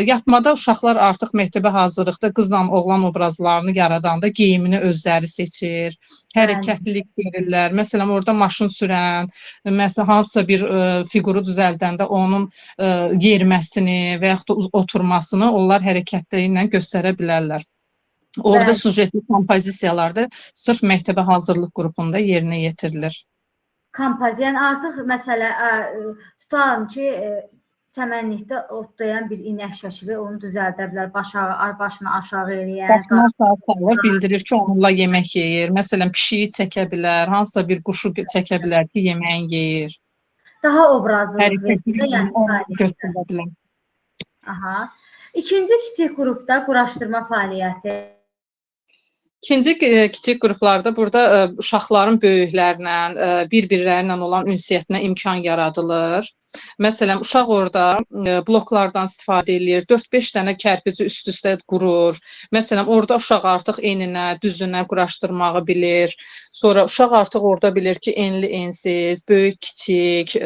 F: Yapmada uşaqlar artıq məktəbə hazırlıqda qızla oğlan obrazlarını yaradanda geyimini özləri seçir, hərəkətlilik verirlər. Məsələn, orada maşın sürən, məsələn, hansısa bir fiquru düzəldəndə onun yeriməsini və yaxud da oturmasını onlar hərəkətləri ilə göstərə bilərlər. Orada sujetli kompozisiyalarda sırf məktəbə hazırlıq qrupunda yerinə yetirilir.
A: Kompoziya, yəni artıq məsələ tutalım ki, çəmənlikdə otlayan bir inək şəkli onu düzəldə bilər, başını aşağı eləyər.
F: Başını aşağı salır, bildirir ki, onunla yemək yeyir. Məsələn, pişiyi çəkə bilər, hansısa bir quşu çəkə bilər ki, yeməyin yeyir.
A: Daha obrazlılıq verir, yəni
F: göstərə bilər.
A: Aha. İkinci kiçik qrupda quraşdırma fəaliyyəti.
F: İkinci kiçik qruplarda burada uşaqların böyüklərlə, bir-birləri ilə olan ünsiyyətinə imkan yaradılır. Məsələn, uşaq orada bloklardan istifadə eləyir, 4-5 dənə kərpici üst-üstə qurur. Məsələn, orada uşaq artıq eninə, düzünə quraşdırmağı bilir. Sonra uşaq artıq orada bilir ki, enli, ensiz, böyük, kiçik,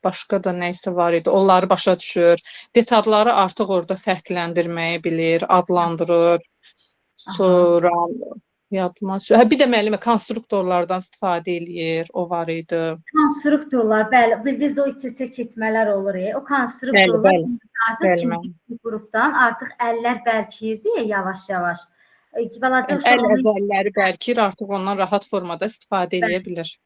F: başqa da nə isə var idi, onları başa düşür. Detalları artıq orada fərqləndirməyi bilir, adlandırır. Sonra yadıma düşür. Bir də müəllimə konstruktorlardan istifadə eləyir, o var idi.
A: Konstruktorlar, bəli, bildiniz o iç-içə keçmələr olur. O konstruktorlar artıq ikinci qrupdan artıq əllər bərkiyirdi ya, yavaş-yavaş.
F: Əl əzəlləri bərkiyir, artıq ondan rahat formada istifadə eləyə bilir.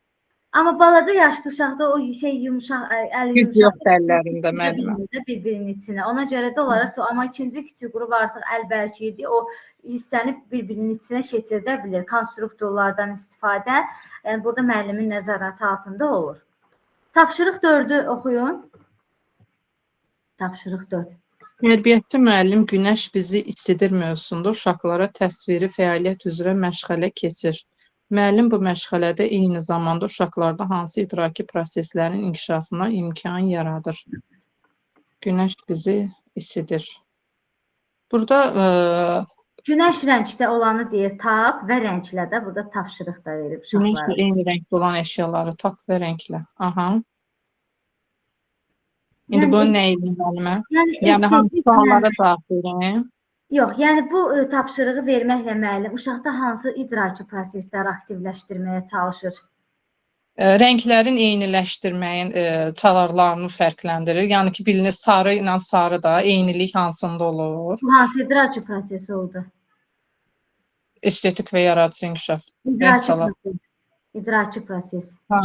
A: Amma balaca yaşlı uşaqda o şey yumuşaq, əl yumuşaq.
F: Yoxdur əllərində müəllimə.
A: Bir-birinin içinə. Ona görə də onlara çox, amma ikinci kiçik qrup artıq əl bərkiyirdi, o hissəni bir-birinin içinə keçirdə bilir. Konstruktorlardan istifadə, yəni burada müəllimin nəzarəti altında olur. Tapşırıq 4-ü oxuyun. Tapşırıq 4.
F: Tərbiyəçi müəllim günəş bizi isidir mövzusunda uşaqlara təsviri fəaliyyət üzrə məşğələ keçir. Müəllim bu məşğələdə eyni zamanda uşaqlarda hansı idraki proseslərin inkişafına imkan yaradır? Günəş bizi isidir. Burada
A: günəş rəngdə olanı deyir, tap və rənglə də burada tapşırıq da verib uşaqlara.
F: Günəşlə eyni rəngdə olan əşyaları tap və rənglə. Aha. İndi bunu nə edeyim müəllimə? Yəni hansı suallara cavab verim?
A: Yox, yəni bu tapşırığı verməklə müəllim uşaqda hansı idraki prosesləri aktivləşdirməyə çalışır?
F: Rənglərin eyniləşdirməyin çalarlarını fərqləndirir. Yəni ki, bilinir sarı ilə sarı da eynilik hansında olur.
A: Bu hansı idraki prosesi oldu?
F: Estetik və yaradıcı inkişaf.
A: İdraki
F: çalar.
A: proses. İdraki proses.
F: Ha.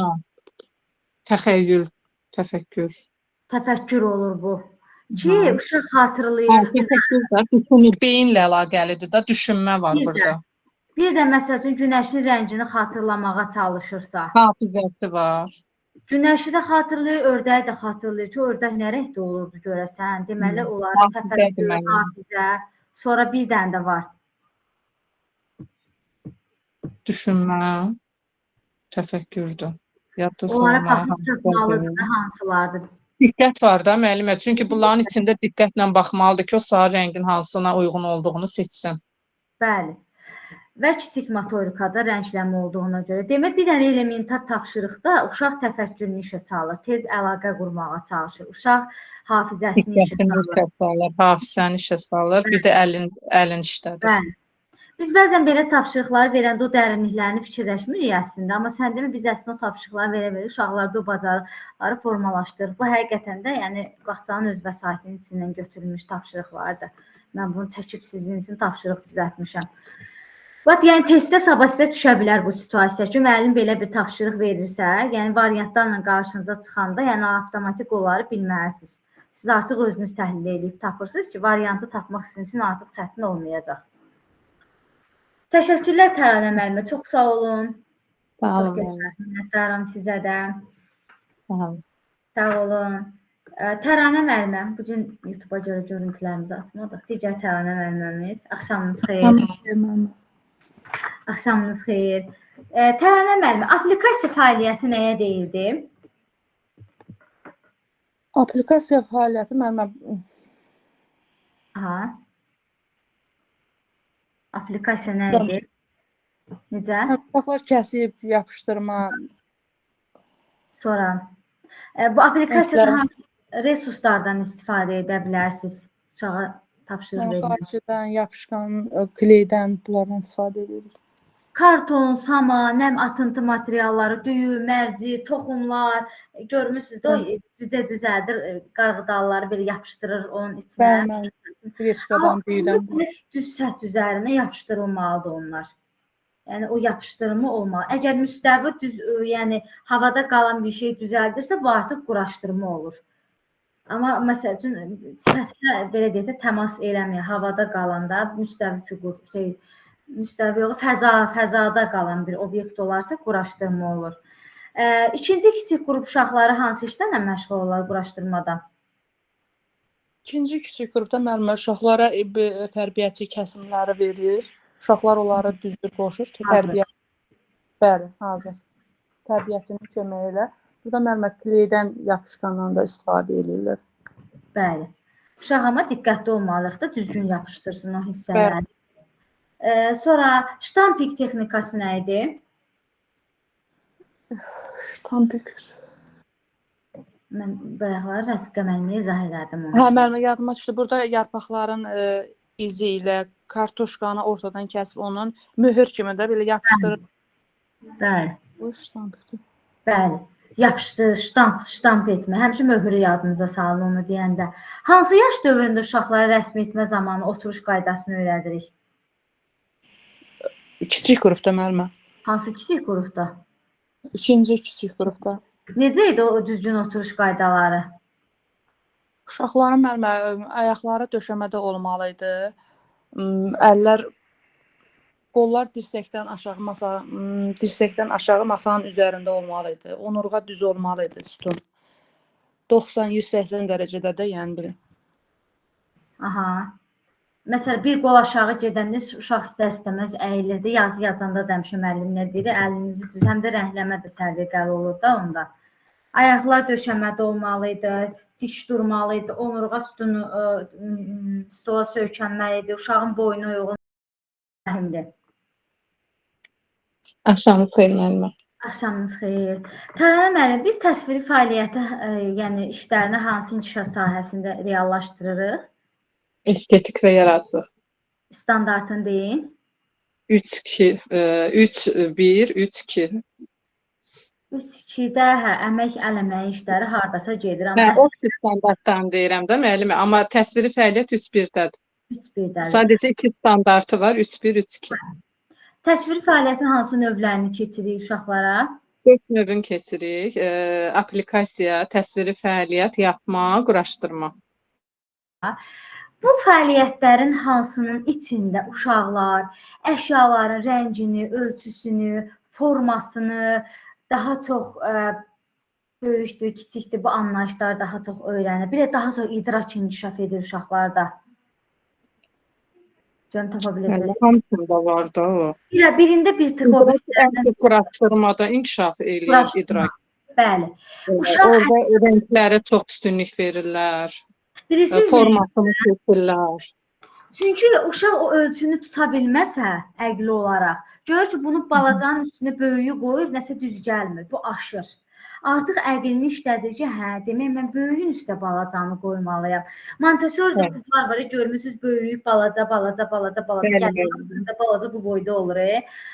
F: Təxəyyül, təfəkkür.
A: Təfəkkür olur bu. Ki,
F: Hı.
A: uşaq
F: Hə,
A: xatırlayır.
F: təfəkkür də düşünür, beyinlə əlaqəlidir də, düşünmə var
A: Bir də.
F: burada.
A: Bir də məsəl üçün günəşin rəngini xatırlamağa çalışırsa,
F: Hafizəsi var.
A: günəşi də xatırlayır, ördəyi də xatırlayır ki, ördək nə rəngdə olurdu görəsən. Deməli, onların
F: Hafizə
A: təfəkkür,
F: deməli.
A: hafizə, sonra bir dənə də var.
F: Düşünmə, təfəkkürdür. Yadda
A: Onlara
F: salma,
A: baxıb
F: hafizədir.
A: tapmalıdır da hansılardır.
F: Diqqət var da müəllimə, çünki bunların içində diqqətlə baxmalıdır ki, o sarı rəngin hansına uyğun olduğunu seçsin.
A: Bəli. Və kiçik motorikada rəngləmə olduğuna görə. Demək, bir dənə elementar tapşırıqda uşaq təfəkkürünü işə salır, tez əlaqə qurmağa çalışır. Uşaq hafizəsini işə
F: Diqqətini
A: salır.
F: işə salır, hafizəni işə salır, bir də əlin işlədir.
A: Bəli. Biz bəzən belə tapşırıqları verəndə o dərinliklərini fikirləşmirik əslində, amma sən demə biz əslində o tapşırıqları verə-verə uşaqlarda o bacarıqları formalaşdırırıq. Bu həqiqətən də, yəni bağçanın öz vəsaitinin içindən götürülmüş tapşırıqlardır. Mən bunu çəkib sizin üçün tapşırıq düzəltmişəm. Bax, yəni testdə sabah sizə düşə bilər bu situasiya ki, müəllim belə bir tapşırıq verirsə, yəni variantlarla qarşınıza çıxanda, yəni avtomatik onları bilməlisiniz. Siz artıq özünüz təhlil edib tapırsınız ki, variantı tapmaq sizin üçün artıq çətin olmayacaq. Təşəkkürlər Təranə müəllimə, çox sağ olun.
F: Sağ
A: Çox
F: olun müəllimə.
A: gözəl, minnətdaram sizə də.
F: Sağ olun.
A: Sağ olun. Təranə müəllimə, bu gün YouTube-a görə görüntülərimizi atmadıq. Digər Təranə müəlliməmiz, axşamınız xeyir.
G: Axşamınız xeyir müəllimə.
A: Axşamınız xeyir. Təranə müəllimə, aplikasiya fəaliyyəti nəyə deyildi?
G: Aplikasiya fəaliyyəti müəllimə
A: Aha. Aplikasiya nə idi? Necə?
G: uşaqlar kəsib yapışdırma,
A: Sonra bu aplikasiyada
G: Rənglərin-
A: hansı resurslardan istifadə edə bilərsiniz? Uşağa tapşırıq
G: yəni
A: verin.
G: qayçıdan, yapışqan, kleydən bunlardan istifadə edirik.
A: Karton, sama, nəm atıntı materialları, düyü, mərci, toxumlar, görmüsünüz də o cücə düzəldir, qarğıdalları belə yapışdırır onun içinə.
G: Bəli, müəllimə. Greçkadan, düyüdən.
A: Mütləq düz səth üzərinə yapışdırılmalıdır onlar. Yəni o yapışdırma olmalı. Əgər müstəvi düz, yəni havada qalan bir şey düzəldirsə, bu artıq quraşdırma olur. Amma məsəl üçün səthə belə deyək də təmas eləmir. Havada qalanda müstəvi fiqur, şey müstəvi yox, fəzada qalan bir obyekt olarsa quraşdırma olur. İkinci kiçik qrup uşaqları hansı işlərlə məşğul olurlar quraşdırmada?
G: İkinci kiçik qrupda müəllimə uşaqlara tərbiyəçi kəsimləri verir. Uşaqlar onları düzdür qoşur ki,
A: Hazır.
G: tərbiyə Bəli, hazır. Tərbiyəçinin köməyi ilə. Burada müəllimə kleydən, yapışqandan da istifadə edirlər.
A: Bəli. Uşaq amma diqqətli olmalıdır da, düzgün yapışdırsın o hissələri. Sonra ştampik texnikası nə idi?
G: Ştampik.
A: Mən bayaqlar Rəfiqə müəlliməyə izah elədim onu.
G: Hə, müəllimə yadıma düşdü. Burada yarpaqların izi ilə kartoşkanı ortadan kəsib onun möhür kimi də belə yapışdırır.
A: Bəli.
G: Bu ştampikdir.
A: Bəli. Yapışdır, ştamp etmə. Həmişə möhürü yadınıza salın onu deyəndə. Hansı yaş dövründə uşaqlara rəsm etmə zamanı oturuş qaydasını öyrədirik?
G: Kiçik qrupda müəllimə.
A: Hansı kiçik qrupda?
G: İkinci kiçik qrupda.
A: Necə idi o düzgün oturuş qaydaları?
G: Uşaqların müəllimə ayaqları döşəmədə olmalı idi. Əllər, qollar dirsəkdən aşağı masa, dirsəkdən aşağı masanın üzərində olmalı idi. Onurğa düz olmalı idi sütun. 90-180 dərəcədə də, yəni belə.
A: Aha. Məsələn, bir qol aşağı gedəndə uşaq istər-istəməz əyilirdi. Yazı yazanda da həmişə müəllim nə deyir? Əlinizi düz, həm də rəngləmə də səliqəli olur da onda. Ayaqlar döşəmədə olmalı idi, dik durmalı idi, onurğa sütunu stola söykənməli idi, uşağın boynu uyğun əhimdir.
F: Axşamınız xeyir müəllimə.
A: Axşamınız xeyir. Təranə müəllim, biz təsviri fəaliyyəti, yəni işlərini hansı inkişaf sahəsində reallaşdırırıq?
F: Estetik və yaradıcı.
A: Standartını deyin.
F: 3 2 3 1 3 2.
A: 3-2-də hə, əmək, əl əməyi işləri hardasa gedir.
F: Amma hə, o standartdan deyirəm də müəllimə, amma təsviri fəaliyyət 3-1-dədir.
A: 3-1-dədir.
F: Sadəcə 2 standartı var, 3-1, 3-2.
A: Hə. Təsviri fəaliyyətin hansı növlərini keçirik uşaqlara?
F: 4 növün keçirik. Aplikasiya, təsviri fəaliyyət, yapma, quraşdırma.
A: Bu fəaliyyətlərin hansının içində uşaqlar əşyaların rəngini, ölçüsünü, formasını daha çox böyükdür, kiçikdir, bu anlayışlar daha çox öyrənir. Bir də daha çox idrak inkişaf edir uşaqlarda. Görüm tapa biləcəksiniz.
F: Hamısında var da o.
A: Birində bir tık o
F: birisindən quraşdırmada inkişaf eləyir idrak.
A: Bəli.
F: Uşaq orada rənglərə çox üstünlük verirlər.
A: Bilirsiniz,
F: formasını seçirlər.
A: Çünki uşaq o ölçünü tuta bilməsə əqli olaraq, görür ki, bunu balacanın üstünə böyüyü qoyur, nəsə düz gəlmir, bu aşır. Artıq əqlini işlədir ki, hə, demək mən böyüyün üstə balacanı qoymalıyam. Montessori'də kublar var, görmüsünüz, böyüyü balaca, balaca, balaca, balaca, gəlir, balaca bu boyda olur.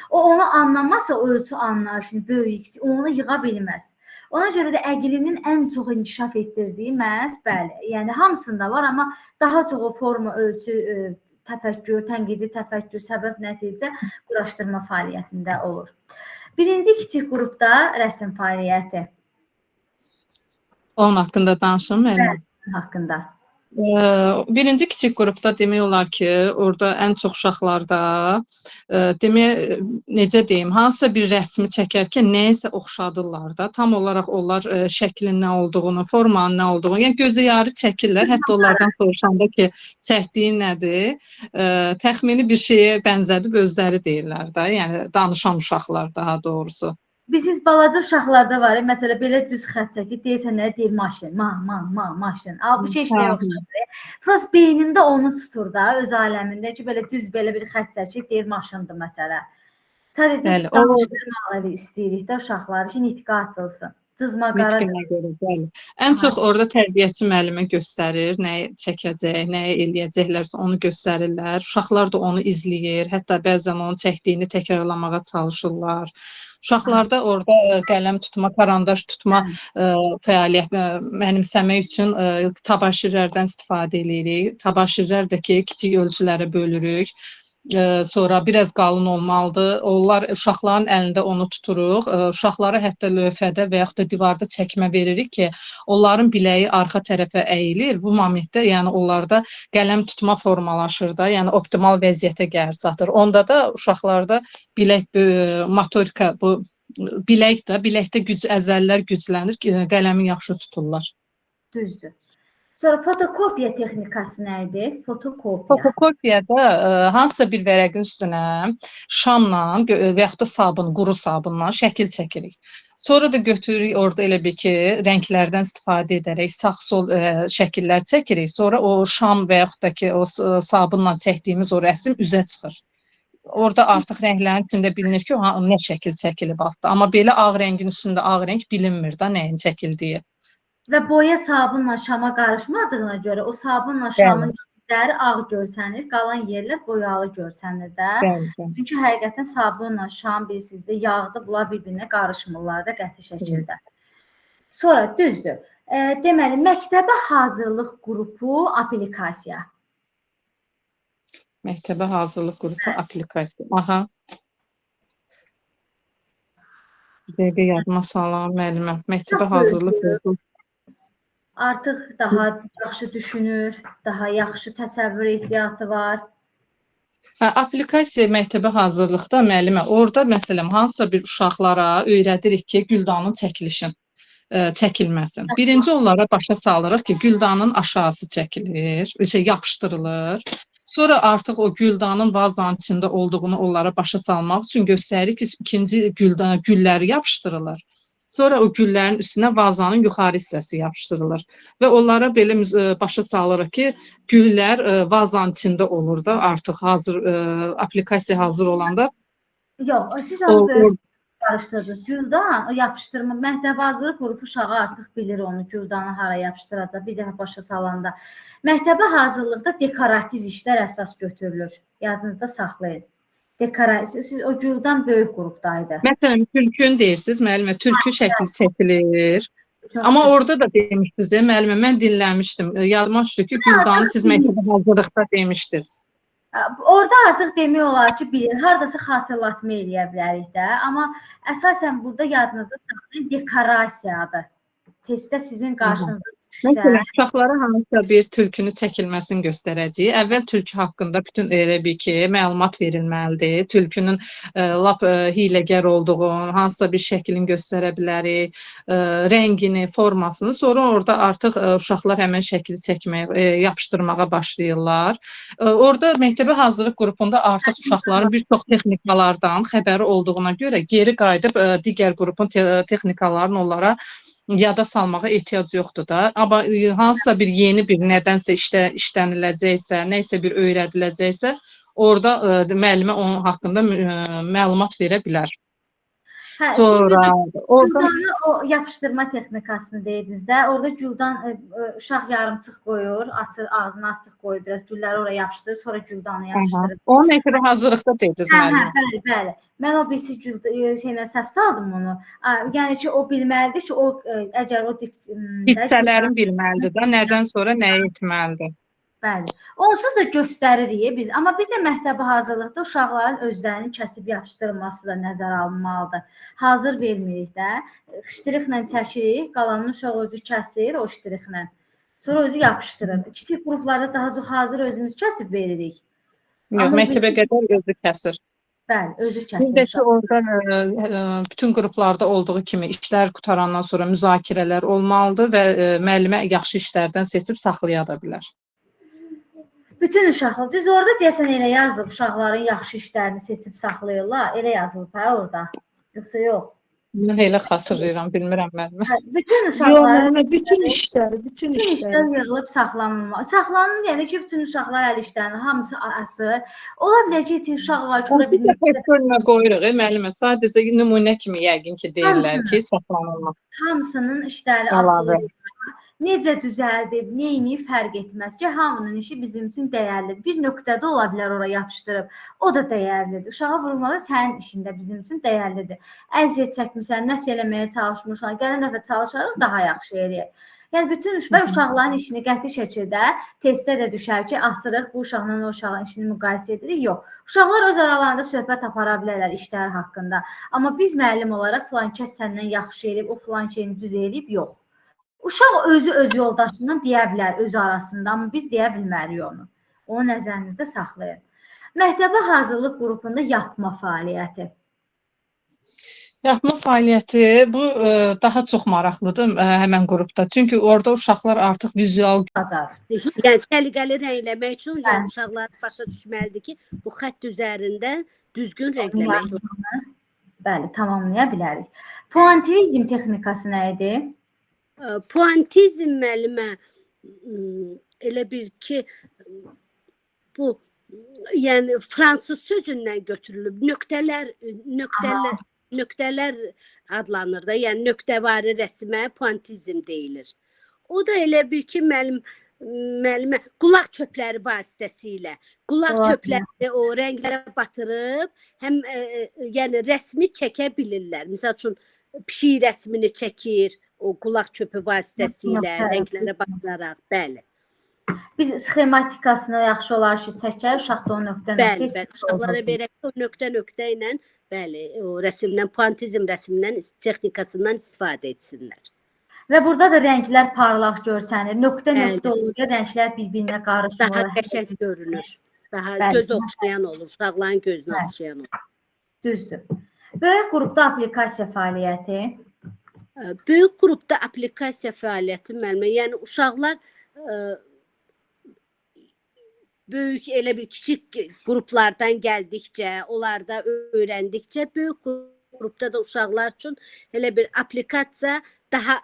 A: O onu anlamasa, o ölçü anlayışını, böyük, onu yığa bilməz. Ona görə də əqlinin ən çox inkişaf etdirdiyi məhz, bəli, yəni hamısında var, amma daha çox o forma, ölçü, təfəkkür, tənqidi təfəkkür, səbəb, nəticə quraşdırma fəaliyyətində olur. Birinci kiçik qrupda rəsm fəaliyyəti.
F: Onun haqqında danışım müəllim.
A: Bəli, haqqında.
F: Birinci kiçik qrupda demək olar ki, orada ən çox uşaqlarda demək, necə deyim, hansısa bir rəsmi çəkərkən nəyəsə oxşadırlar da, tam olaraq onlar şəklin nə olduğunu, formanın nə olduğunu, yəni gözə yarı çəkirlər, hətta onlardan soruşanda ki, çəkdiyin nədir, təxmini bir şeyə bənzədib özləri deyirlər də, yəni danışan uşaqlar daha doğrusu.
A: Bilirsiniz, balaca uşaqlarda var, məsələ belə düz xətt çəkir, deyirsən nə deyir, maşın, ma, maşın. Halbuki heç nəyə oxşamır. Prosta beynində onu tutur da, öz aləmində ki, belə düz belə bir xətt çəkir, deyir maşındır məsələ. Sadəcə danışdırmağı istəyirik də uşaqları ki, nitqi açılsın. Cızma qara.
F: Nitqinə görə, bəli. Ən çox orada tərbiyəçi müəllimə göstərir, nəyi çəkəcək, nəyi eləyəcəklərsə onu göstərirlər. Uşaqlar da onu izləyir, hətta bəzən onun çəkdiyini təkrarlamağa çalışırlar. Uşaqlarda orada qələm tutma, karandaş tutma fəaliyyət mənimsəmək üçün tabaşirlərdən istifadə edirik. Tabaşirlər də ki, kiçik ölçülərə bölürük. Sonra biraz qalın olmalıdır. Onlar uşaqların əlində onu tuturuq. Uşaqlara hətta lövhədə və yaxud da divarda çəkmə veririk ki, onların biləyi arxa tərəfə əyilir. Bu momentdə, yəni onlarda qələm tutma formalaşır da, yəni optimal vəziyyətə gəlir çatır. Onda da uşaqlarda bilək motorika, bu bilək də, biləkdə güc, əzəllər güclənir, qələmi yaxşı tuturlar.
A: Düzdür. Sonra fotokopiya texnikası nə idi? Fotokopiya.
F: Fotokopiyada hansısa bir vərəqin üstünə şamla və yaxud da sabun, quru sabunla şəkil çəkirik. Sonra da götürürük orada elə bir ki, rənglərdən istifadə edərək sağ-sol şəkillər çəkirik. Sonra o şam və yaxud da ki, o sabunla çəkdiyimiz o rəsm üzə çıxır. Orada artıq rənglərin içində bilinir ki, nə şəkil çəkilib altda. Amma belə ağ rəngin üstündə ağ rəng bilinmir da nəyin çəkildiyi.
A: Və boya sabunla şama qarışmadığına görə o sabunla şamın izləri ağ görsənir, qalan yerlər boyalı görsənir də.
F: Bəli, bəli.
A: Çünki həqiqətən sabunla şam bilirsiniz də yağda bunlar bir-birinə qarışmırlar da qəti şəkildə. Sonra düzdür. Deməli, məktəbə hazırlıq qrupu aplikasiya.
F: Məktəbə hazırlıq qrupu aplikasiya. Aha. Bir dəqiqə yadıma salam müəllimə. Məktəbə hazırlıq qrupu.
A: Artıq daha yaxşı düşünür, daha yaxşı təsəvvür ehtiyatı var.
F: Hə, aplikasiya məktəbə hazırlıqda müəllimə, orada məsələn hansısa bir uşaqlara öyrədirik ki, güldanın çəkilişin, çəkilməsin. Birinci onlara başa salırıq ki, güldanın aşağısı çəkilir, yapışdırılır. Sonra artıq o güldanın vazanın içində olduğunu onlara başa salmaq üçün göstəririk ki, ikinci güldan, gülləri yapışdırılır. Sonra o güllərin üstünə vazanın yuxarı hissəsi yapışdırılır və onlara belə başa salırıq ki, güllər vazanın içində olur da artıq hazır, aplikasiya hazır olanda.
A: Yox, siz onu qarışdırdınız. Güldan, o yapışdırma, məktəbə hazırlıq qrupu uşağı artıq bilir onu, güldanı hara yapışdıracaq, bir dəfə başa salanda. Məktəbə hazırlıqda dekorativ işlər əsas götürülür. Yadınızda saxlayın. Dekorasiya. Siz o güldan böyük qrupdaydı.
F: Məsələn, tülkün deyirsiniz, müəllimə, tülkü şəkli çəkilir. Amma orada da demişdiniz, müəllimə, mən dinləmişdim. Yadıma düşdü ki, güldanı siz məktəbə hazırlıqda demişdiniz.
A: Orada artıq demək olar ki, bilir, hardasa xatırlatma eləyə bilərik də. Amma əsasən burada yadınızda saxlayın, dekorasiyadır. Testdə sizin qarşınıza düşsə.
F: Məsələn, uşaqlara hansısa bir tülkünü çəkilməsini göstərəcəyik. Əvvəl tülkü haqqında bütün elə bir ki, məlumat verilməlidir. Tülkünün lap hiyləgər olduğu, hansısa bir şəklini göstərə bilərik, rəngini, formasını. Sonra orada artıq uşaqlar həmən şəkli çəkməyə, yapışdırmağa başlayırlar. Orada məktəbə hazırlıq qrupunda artıq uşaqların bir çox texnikalardan xəbəri olduğuna görə geri qayıdıb digər qrupun texnikalarını onlara yada salmağa ehtiyac yoxdur da. Amma hansısa bir yeni bir nədənsə işləniləcəksə, nəsə bir öyrədiləcəksə, orada müəllimə onun haqqında məlumat verə bilər.
A: Hə,
F: sonra orada
A: güldanı o yapışdırma texnikasını deyirdiniz də. Orada güldan uşaq yarımçıq qoyur, açır, ağzını açıq qoyur, biraz gülləri oraya yapışdırır, sonra güldanı yapışdırır.
F: Onu məktəbə hazırlıqda dediniz müəllimə.
A: Hə, bəli, bəli. Mən o birisi şeylə səhv saldım onu. Yəni ki, o bilməlidir ki, o əgər o
F: hissələrini bilməlidir də, nədən sonra nəyi etməlidir.
A: Bəli. Onsuz da göstəririk biz. Amma bir də məktəbə hazırlıqda uşaqların özlərinin kəsib yapışdırılması da nəzərə alınmalıdır. Hazır vermirik də. Ştrixlə çəkirik, qalanını uşaq özü kəsir o ştrixlə. Sonra özü yapışdırır. Kiçik qruplarda daha çox hazır özümüz kəsib veririk.
F: Yox, məktəbə qədər özü kəsir.
A: Bəli, özü kəsir.
F: Bir də ki, orada bütün qruplarda olduğu kimi işlər qutarandan sonra müzakirələr olmalıdır və müəllimə yaxşı işlərdən seçib saxlaya da bilər.
A: Bütün uşaqlar, düz orada deyəsən elə yazılıb, uşaqların yaxşı işlərini seçib saxlayırlar, elə yazılıb hə orada, yoxsa yox?
F: Mən elə xatırlayıram, bilmirəm mən.
A: Bütün uşaqların,
B: bütün işləri, bütün
A: işlər yığılıb saxlanılmalı. Saxlanılır, yəni ki, bütün uşaqlar əl işlərini hamısı asır. Ola bilər ki, heç uşaq var ki, ora
F: bir də tək bölmə qoyuruq, müəllimə, sadəcə nümunə kimi yəqin ki, deyirlər ki, saxlanılmaz.
A: Hamısının işləri asılır. Necə düzəldib, neyini fərq etməz ki, hamının işi bizim üçün dəyərlidir. Bir nöqtədə ola bilər ora yapışdırıb, o da dəyərlidir. Uşağa vurmalı sənin işində bizim üçün dəyərlidir. Əziyyət çəkmirsən, nəsə eləməyə çalışmışsan, gələn dəfə çalışarıq, daha yaxşı eləyər. Yəni, bütün və uşaqların işini qəti şəkildə testdə də düşər ki, asırıq, bu uşaqla o uşağın işini müqayisə edirik. Yox, uşaqlar öz aralarında söhbət apara bilərlər işləri haqqında. Amma biz müəllim olaraq filan kəs səndən yaxşı eləyib, o filan şeyini düz eləyib, yox. Uşaq özü öz yoldaşından deyə bilər öz arasında, amma biz deyə bilmərik onu. Onu nəzərinizdə saxlayın. Məktəbə hazırlıq qrupunda yapma fəaliyyəti.
F: Yapma fəaliyyəti bu daha çox maraqlıdır həmən qrupda. Çünki orada uşaqlar artıq vizual
A: bacarır.
E: Yəni səliqəli rəngləmək üçün yəni uşaqlar başa düşməlidir ki, bu xətt üzərində düzgün rəngləmək.
A: Bəli, tamamlaya bilərik. Puantilizm texnikası nə idi?
E: Puantizm müəllimə elə bir ki, bu yəni fransız sözündən götürülüb, nöqtələr adlanır da, yəni nöqtəvari rəsmə puantizm deyilir. O da elə bir ki, müəllimə qulaq çöpləri vasitəsilə, qulaq çöplərini o rənglərə batırıb, həm yəni rəsmi çəkə bilirlər. Misal üçün, pişik rəsmini çəkir, o qulaq çöpü vasitəsilə, rənglərə batıraraq, bəli.
A: Biz sxematikasını yaxşı olar ki, çəkək, uşaq da o nöqtə-nöqtə.
E: Bəli, bəli, uşaqlara verək o nöqtə-nöqtə ilə, bəli, o rəsimdən, puantizm rəsmindən, texnikasından istifadə etsinlər.
A: Və burada da rənglər parlaq görsənir, nöqtə-nöqtə olur, rənglər bir-birinə qarışmır.
E: Daha qəşəng görünür, daha göz oxşayan olur, uşaqların gözünə oxşayan olur.
A: Düzdür. Böyük qrupda applikasiya fəaliyyəti.
E: Böyük qrupda applikasiya fəaliyyəti müəllimə, yəni uşaqlar böyük elə bir kiçik qruplardan gəldikcə, onlarda öyrəndikcə, böyük qrupda da uşaqlar üçün elə bir applikasiya daha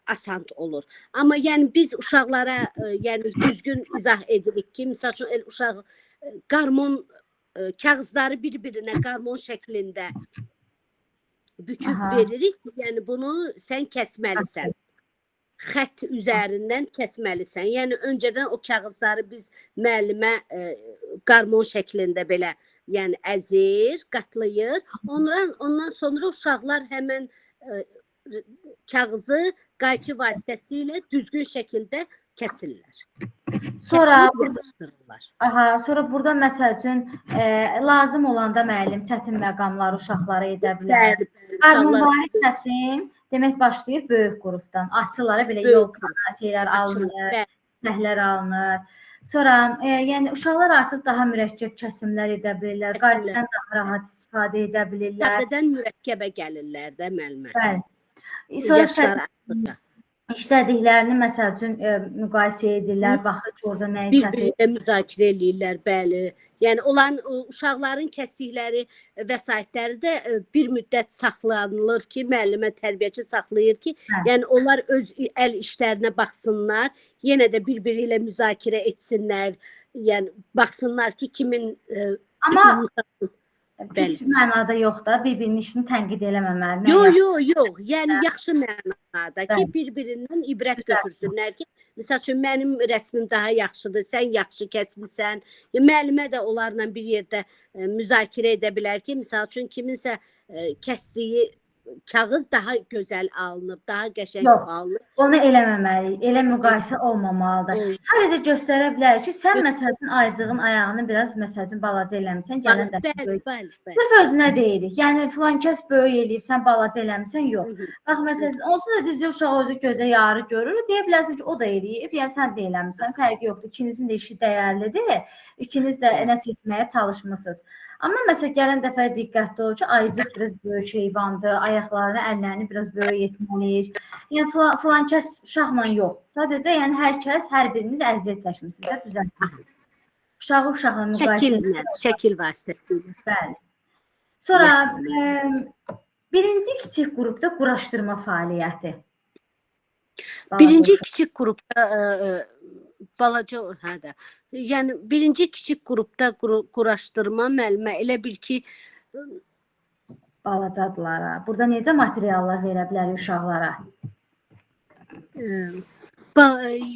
E: asan olur. Amma yəni biz uşaqlara yəni düzgün izah edirik ki, misal üçün elə uşaq qarmon kağızları bir-birinə qarmon şəklində büküb veririk. Yəni bunu sən kəsməlisən. Xətt üzərindən kəsməlisən. Yəni öncədən o kağızları biz müəllimə qarmon şəklində belə yəni əzir, qatlayır. Ondan sonra uşaqlar həmən kağızı qayçı vasitəsilə düzgün şəkildə kəsirlər.
A: Sonra
E: burada,
A: aha, sonra burada məsəl üçün lazım olanda müəllim çətin məqamları uşaqlara edə bilər. Qarmonvari kəsim demək başlayır böyük qrupdan. Açılara belə yol şeylər alınır, səhlər alınır. Sonra yəni uşaqlar artıq daha mürəkkəb kəsimlər edə bilirlər, qayçıdan daha rahat istifadə edə bilirlər.
E: Sadədən mürəkkəbə gəlirlər də müəllimə.
A: Bəli. Sonra işlədiklərini məsəl üçün müqayisə edirlər, baxır ki, orada nəyi çətin.
E: Bir-birində müzakirə eləyirlər, bəli. Yəni olan uşaqların kəsdikləri vəsaitləri də bir müddət saxlanılır ki, müəllimə, tərbiyəçi saxlayır ki, yəni onlar öz əl işlərinə baxsınlar, yenə də bir-biri ilə müzakirə etsinlər, yəni baxsınlar ki, kimin...
A: Amma pis mənada yox da, bir-birinin işini tənqid eləməməli.
E: Yox, yox, yox. Yəni yaxşı mənada ki, bir-birindən ibrət götürsünlər ki, misal üçün mənim rəsmim daha yaxşıdır, sən yaxşı kəsmisən. Müəllimə də onlarla bir yerdə müzakirə edə bilər ki, misal üçün kiminsə kəsdiyi kağız daha gözəl alınıb, daha qəşəng alınıb.
A: Onu eləməməliyik, elə müqayisə olmamalıdır. Sadəcə göstərə bilər ki, sən məsəl üçün ayıcığın ayağını biraz məsəl üçün balaca eləmisən, gələn dəfə böyük. Sırf özünə deyirik. Yəni filan kəs böyük eləyib, sən balaca eləmisən, yox. Bax məsəl üçün, onsuz da düzdür, uşaq özü gözə yarı görür, deyə bilərsən ki, o da eləyib, yəni sən də eləmisən, fərqi yoxdur. İkinizin də işi dəyərlidir, ikiniz də nəsə etməyə çalışmısınız. Amma məsələn, gələn dəfə diqqətli ol ki, ayıcıq biraz böyük heyvandır, ayaqlarını, əllərini biraz böyük etməliyik. Yəni, filan kəs uşaqla yox. Sadəcə, yəni, hər kəs, hər biriniz əziyyət çəkmişsiniz də, düzəltmişsiniz. Uşağı uşaqla müqayisə.
E: Şəkil vasitəsilə.
A: Bəli. Sonra, birinci kiçik qrupda quraşdırma fəaliyyəti.
E: Birinci kiçik qrupda balaca, hə də. Yəni, birinci kiçik qrupda quraşdırma müəllimə elə bil ki...
A: Balacadılara. Burada necə materiallar verə bilərik uşaqlara?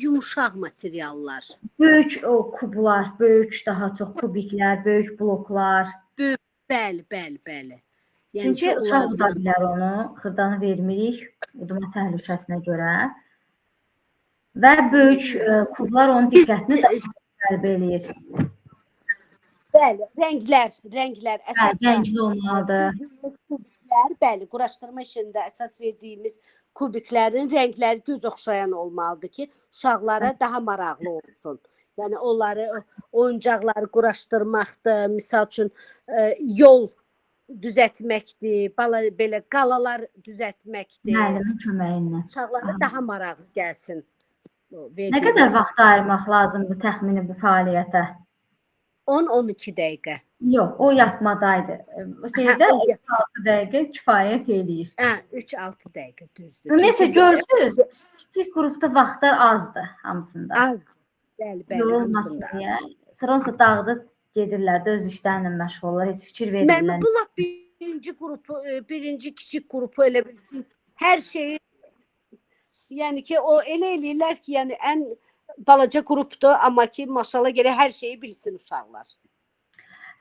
E: Yumuşaq materiallar.
A: Böyük o kublar, böyük daha çox kubiklər, böyük bloklar.
E: Böyük, bəli, bəli, bəli. Yəni
A: Çünki uşaq uda bilər onu, xırdanı vermirik, udma təhlükəsinə görə. Və böyük kublar onun diqqətini daha cəlb eləyir.
E: Bəli, rənglər, rənglər əsas.
A: Rəngli olmalıdır.
E: Kubiklər, bəli, quraşdırma işində əsas verdiyimiz kubiklərin rəngləri göz oxşayan olmalıdır ki, uşaqlara daha maraqlı olsun. Yəni onları, oyuncaqları quraşdırmaqdır, misal üçün yol düzəltməkdir, belə qalalar düzəltməkdir.
A: Müəllimin köməyi ilə.
E: Uşaqlara daha maraqlı gəlsin.
A: Nə qədər vaxt ayırmaq lazımdır təxmini bu fəaliyyətə?
E: 10-12 dəqiqə.
A: Yox, o yapmadaydı. O şeydə 3-6 dəqiqə kifayət eləyir.
E: Hə, 3-6 dəqiqə düzdür.
A: Ümumiyyətlə görürsünüz, kiçik qrupda vaxtlar azdır hamısında.
E: Az. Bəli, bəli.
A: Yorulmasın deyə. Sonra onsuz dağıdıb gedirlər də öz işlərlə məşğul olurlar, heç fikir verirlər.
E: Mənim bu lap birinci qrupu, birinci kiçik qrupu elə bil ki, hər şeyi, yəni ki, o elə eləyirlər ki, yəni ən balaca qrupdur, amma ki, maşallah gərək hər şeyi bilsin uşaqlar.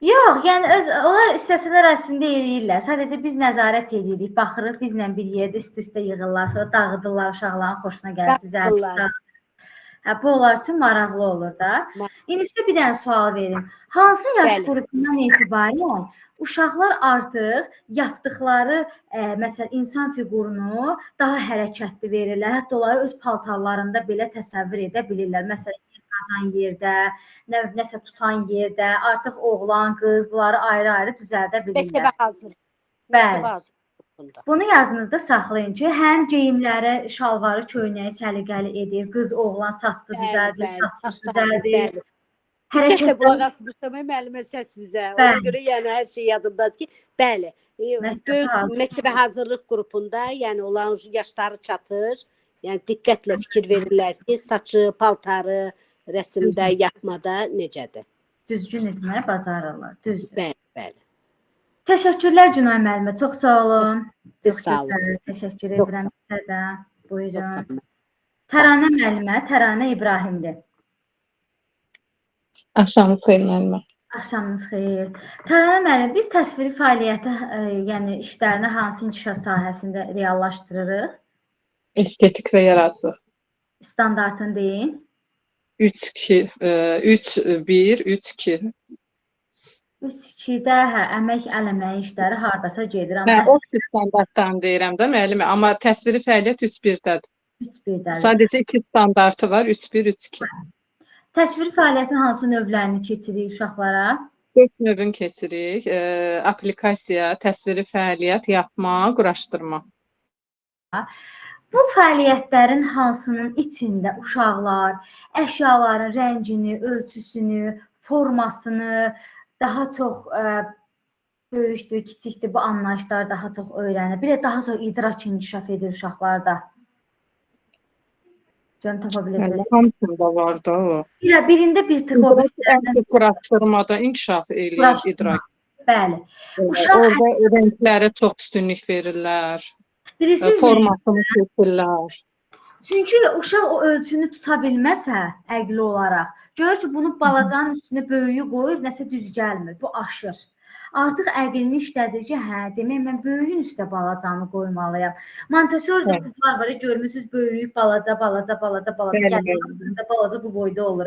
A: Yox, yəni onlar istəsələr əslində eləyirlər. Sadəcə biz nəzarət edirik, baxırıq, bizlə bir yerdə üst-üstə yığırlar, sonra dağıdırlar, uşaqların xoşuna gəlir, düzəldir. Hə, bu onlar üçün maraqlı olur da. İndi sizə bir dənə sual verim. Hansı yaş qrupundan etibarən uşaqlar artıq yapdıqları, məsələn, insan fiqurunu daha hərəkətli verirlər. Hətta onları öz paltarlarında belə təsəvvür edə bilirlər. Məsələn, qazan yerdə, nəsə tutan yerdə, artıq oğlan, qız, bunları ayrı-ayrı düzəldə bilirlər.
E: Məktəbə hazır.
A: Bəli. Bunu yadınızda saxlayın ki, həm geyimlərə şalvarı, köynəyi səliqəli edir, qız, oğlan saçsı düzəldir, saçsız düzəldir.
E: Diqqətlə qulaq asmışam, müəllimə səs bizə. Ona görə yəni hər şey yadımdadır ki, bəli, böyük məktəbə hazırlıq qrupunda, yəni olan yaşları çatır, yəni diqqətlə fikir verirlər ki, saçı, paltarı, rəsimdə, yapmada necədir?
A: Düzgün etməyi bacarırlar, düzdür.
E: Bəli, bəli.
A: Təşəkkürlər Günay müəllimə, çox sağ olun.
E: Çox sağ olun.
A: Təşəkkür edirəm sizə də. Buyurun. Təranə müəllimə, Təranə İbrahimli.
F: Axşamınız xeyir müəllimə.
A: Axşamınız xeyir. Təranə müəllim, biz təsviri fəaliyyəti, yəni işlərini hansı inkişaf sahəsində reallaşdırırıq?
F: Estetik və yaradıcılıq.
A: Standartını deyin.
F: 3 2 3 1 3 2.
A: 3-2-də hə, əmək, əl əməyi işləri hardasa gedir, amma
F: Hə, o standartdan deyirəm də müəllimə, amma təsviri fəaliyyət 3-1-dədir.
A: 3-1-dədir.
F: Sadəcə iki standartı var, 3-1, 3-2.
A: Təsviri fəaliyyətin hansı növlərini keçirik uşaqlara?
F: 4 növün keçirik. Aplikasiya, təsviri fəaliyyət, yapma, quraşdırma.
A: Bu fəaliyyətlərin hansının içində uşaqlar əşyaların rəngini, ölçüsünü, formasını daha çox böyükdür, kiçikdir, bu anlayışlar daha çox öyrənir. Bir də daha çox idrak inkişaf edir uşaqlarda. Görüm tapa bilirsiniz.
F: Hamısında var da o.
A: Birində bir tık o
F: birisindən quraşdırmada inkişaf eləyir idrak.
A: Bəli.
F: Uşaq orada rənglərə çox üstünlük verirlər.
A: Bilirsiniz,
F: formasını seçirlər.
A: Çünki uşaq o ölçünü tuta bilməsə əqli olaraq, görür ki, bunu balacanın üstünə böyüyü qoyur, nəsə düz gəlmir, bu aşır. Artıq əqlini işlədir ki, hə, demək mən böyüyün üstə balacanı qoymalıyam. Montessori'də kublar var, görmüsünüz, böyüyü balaca, balaca, balaca, balaca, gəlir, balaca bu boyda olur.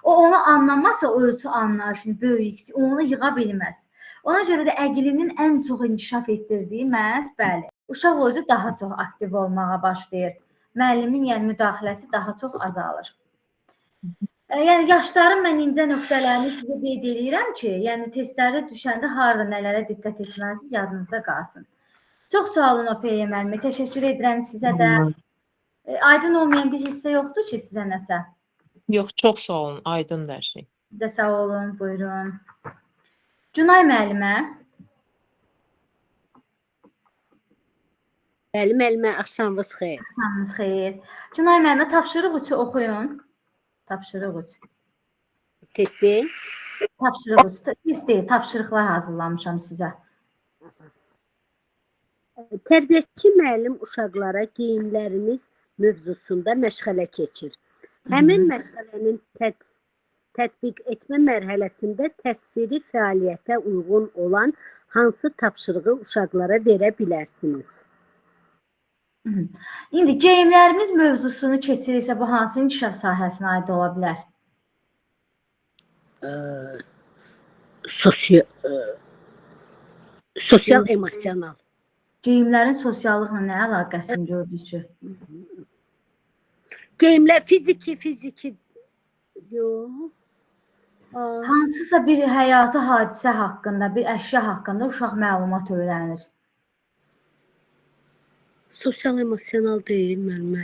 A: O onu anlamasa, o ölçü anlayışını, böyük, onu yığa bilməz. Ona görə də əqlinin ən çox inkişaf etdirdiyi məhz, bəli, uşaq özü daha çox aktiv olmağa başlayır. Müəllimin yəni müdaxiləsi daha çox azalır. Yəni yaşların mən incə nöqtələrini sizə qeyd eləyirəm ki, yəni testlərdə düşəndə harada nələrə diqqət etməlisiniz, yadınızda qalsın. Çox sağ olun Ofeliya müəllimə, təşəkkür edirəm sizə də. Aydın olmayan bir hissə yoxdur ki, sizə nəsə?
C: Yox, çox sağ olun, aydındır hər şey.
A: Siz də sağ olun, buyurun. Günay müəllimə.
E: Bəli, müəllimə, axşamınız xeyir.
A: Axşamınız xeyir. Günay müəllimə, tapşırıq 3-ü oxuyun. Tapşırıq 3.
E: Testi?
A: Tapşırıq 3. Test deyil, tapşırıqlar hazırlamışam sizə.
E: Tərbiyəçi müəllim uşaqlara geyimləriniz mövzusunda məşğələ keçir. Həmin məşğələnin tətbiq etmə mərhələsində təsviri fəaliyyətə uyğun olan hansı tapşırığı uşaqlara verə bilərsiniz?
A: İndi geyimlərimiz mövzusunu keçirirsə, bu hansı inkişaf sahəsinə aid ola bilər?
E: Sosial emosional.
A: Geyimlərin sosiallıqla nə əlaqəsini gördünüz ki?
E: Geyimlər fiziki. Yox.
A: Hansısa bir həyati hadisə haqqında, bir əşya haqqında uşaq məlumat öyrənir.
E: Sosial emosional deyil müəllimə.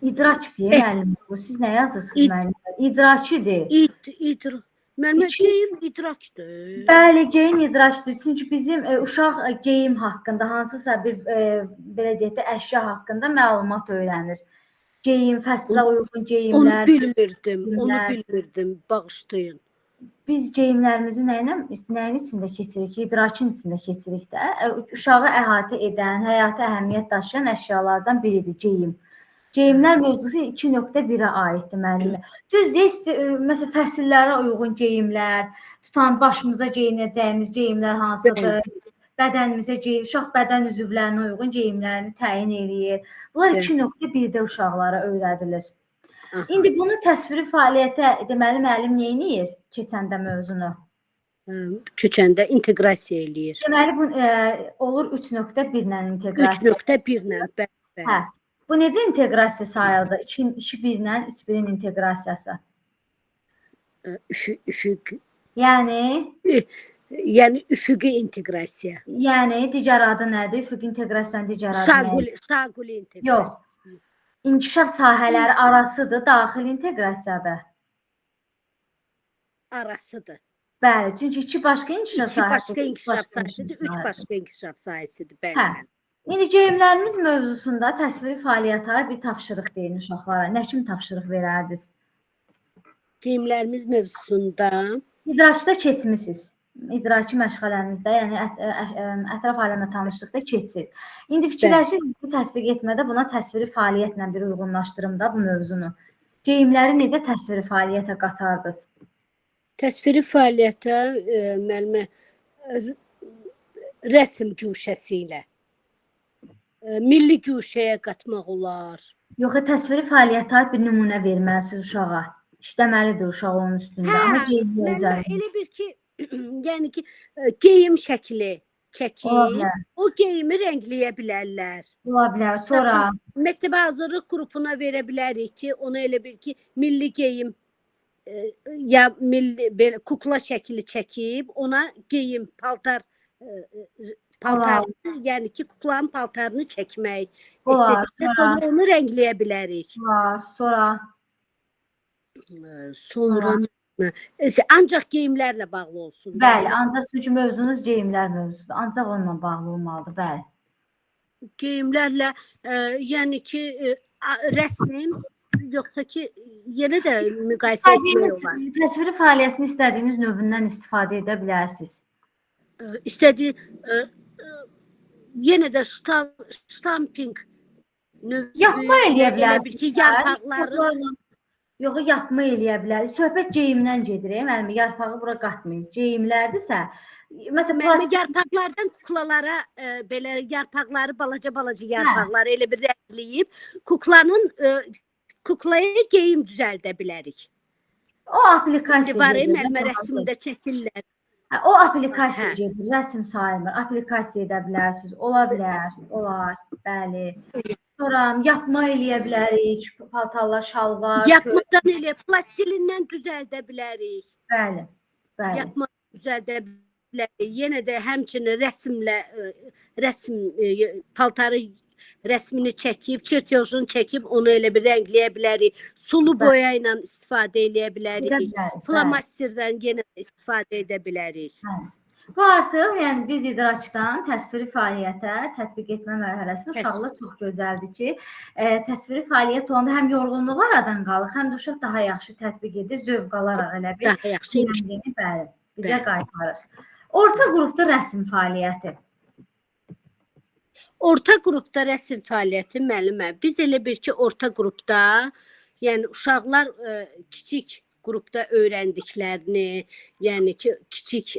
A: İdrak deyə müəllim. Siz nə yazırsınız müəllimə? İdrakidir.
E: Müəllimə, geyim idrakdır.
A: Bəli, geyim idrakdır. Çünki bizim uşaq geyim haqqında, hansısa bir belə deyək də əşya haqqında məlumat öyrənir. Geyim, fəslə uyğun geyimlər.
E: Onu bilmirdim, bağışlayın.
A: Biz geyimlərimizi nəyin içində keçirik? İdrakın içində keçirik də. Uşağı əhatə edən, həyata əhəmiyyət daşıyan əşyalardan biridir geyim. Geyimlər mövzusu 2.1-ə aiddir müəllimə. Düzdür, məsələn, fəsillərə uyğun geyimlər, tutan başımıza geyinəcəyimiz geyimlər hansıdır, bədənimizə geyim, uşaq bədən üzvlərinə uyğun geyimlərini təyin eləyir. Bunlar 2.1-də uşaqlara öyrədilir. İndi bunu təsviri fəaliyyətə, deməli, müəllim nə eləyir keçəndə mövzunu?
E: Keçəndə inteqrasiya eləyir.
A: Deməli, bu olur 3.1 ilə inteqrasiya.
E: 3.1 ilə, bəli.
A: Hə. Bu necə inteqrasiya sayıldı? 2.1 ilə 3.1-in inteqrasiyası.
E: Üfüq.
A: Yəni?
E: Yəni, üfüqi inteqrasiya.
A: Yəni, digər adı nədir? Üfüqi inteqrasiyanın digər adı nədir?
E: Şaquli inteqrasiya.
A: Yox. İnkişaf sahələri arasıdır, daxili inteqrasiyadır.
E: Arasıdır.
A: Bəli, çünki iki başqa inkişaf sahəsidir.
E: İki başqa inkişaf sahəsidir, üç başqa inkişaf sahəsidir. Bəli.
A: Hə. İndi geyimlərimiz mövzusunda təsviri fəaliyyətə bir tapşırıq deyin uşaqlara. Nə kimi tapşırıq verərdiniz?
E: Geyimlərimiz mövzusunda
A: İdrakda keçmisiniz. İdraki məşğələnizdə, yəni ətraf aləmlə tanışlıqda keçir. İndi fikirləşirsiniz ki, tətbiq etmədə buna təsviri fəaliyyətlə bir uyğunlaşdırım da bu mövzunu. Geyimləri necə təsviri fəaliyyətə qatardınız?
E: Təsviri fəaliyyətə müəllimə rəsm güşəsi ilə milli güşəyə qatmaq olar.
A: Yox, təsviri fəaliyyətə aid bir nümunə verməlisiniz uşağa. İşləməlidir uşaq onun üstündə.
E: Hə,
A: amma geyimlər
E: müəllimə
A: üzərində.
E: elə bir ki, yəni ki, geyim şəkli çəkib, o geyimi rəngləyə bilərlər.
A: Ola bilər. Sonra
E: məktəbə hazırlıq qrupuna verə bilərik ki, ona elə bir ki, milli geyim ya milli belə kukla şəkli çəkib, ona geyim, paltar, yəni ki, kuklanın paltarını çəkmək.
A: Olar,
E: Estetikdə sonra onu rəngləyə bilərik.
A: Olar, sonra
E: Sonra ancaq geyimlərlə bağlı olsun.
A: Bəli, ancaq çünki mövzunuz geyimlər mövzusudur. Ancaq onunla bağlı olmalıdır, bəli.
E: Geyimlərlə, yəni ki, rəsm yoxsa ki, yenə də müqayisə etmək olar.
A: Təsviri fəaliyyətini istədiyiniz növündən istifadə edə bilərsiniz.
E: İstədiyi, yenə də stamping növü.
A: Yapma eləyə bilərsiniz.
E: Elə bir ki, yarpaqları.
A: Yox, yapma eləyə bilərik. Söhbət geyimdən gedir, müəllim, yarpağı bura qatmayın. Geyimlərdirsə, məsələn,
E: yarpaqlardan kuklalara belə yarpaqları, balaca-balaca yarpaqları elə bir rəngləyib kuklanın kuklaya geyim düzəldə bilərik.
A: O applikasiya
E: var, müəllimə rəsmdə çəkirlər.
A: O applikasiya gedir, rəsm sayılmır. Applikasiya edə bilərsiniz. Ola bilər, olar, bəli. Sonra yapma eləyə bilərik, paltarlar, şalvar.
E: Yapmadan elə, plastilindən düzəldə bilərik.
A: Bəli, bəli.
E: Yapma düzəldə bilərik. Yenə də həmçinin rəsmlə, rəsm, paltarı rəsmini çəkib, çertejunu çəkib, onu elə bir rəngləyə bilərik. Sulu boya ilə istifadə eləyə bilərik. Flomasterdən yenə istifadə edə bilərik.
A: Bəli. Bu artıq, yəni biz idrakdan təsviri fəaliyyətə tətbiq etmə mərhələsində uşaqlar çox gözəldir ki, təsviri fəaliyyət olanda həm yorğunluq aradan qalır, həm də uşaq daha yaxşı tətbiq edir, zövq alaraq elə bir
E: daha yaxşı
A: bəli, bizə qaytarır. Orta qrupda rəsm fəaliyyəti.
E: Orta qrupda rəsm fəaliyyəti müəllimə, biz elə bir ki, orta qrupda, yəni uşaqlar kiçik qrupda öyrəndiklərini, yəni ki, kiçik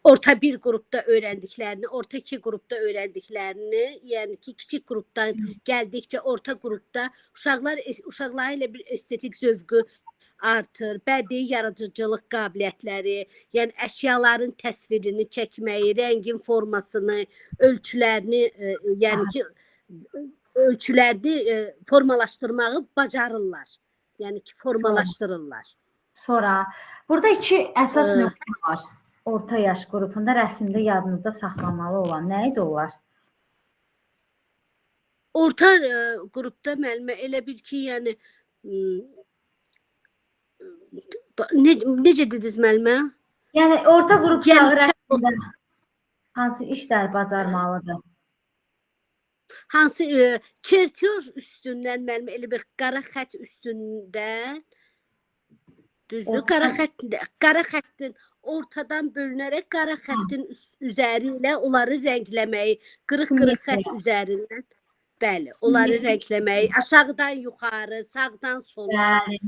E: orta bir qrupda öyrəndiklərini, orta iki qrupda öyrəndiklərini, yəni ki, kiçik qrupdan gəldikcə orta qrupda uşaqların elə bir estetik zövqü artır, bədii yaradıcılıq qabiliyyətləri, yəni əşyaların təsvirini çəkməyi, rəngin formasını, ölçülərini, yəni ki, ölçülərini formalaşdırmağı bacarırlar. Yəni ki, formalaşdırırlar.
A: Sonra, burada iki əsas nöqtə var. Orta yaş qrupunda rəsmdə yadınızda saxlamalı olan nə idi onlar?
E: Orta qrupda müəllimə elə bir ki, yəni necə dediniz müəllimə?
A: Yəni orta qrup uşağı rəsmdə hansı işlər bacarmalıdır?
E: Hansı çertej üstündən müəllimə elə bir qara xətt üstündə, düzdür, qara xəttin ortadan bölünərək qara xəttin üzəri ilə onları rəngləməyi, qırıq-qırıq xətt üzərindən, bəli, onları rəngləməyi, aşağıdan yuxarı, sağdan sola.
A: Bəli,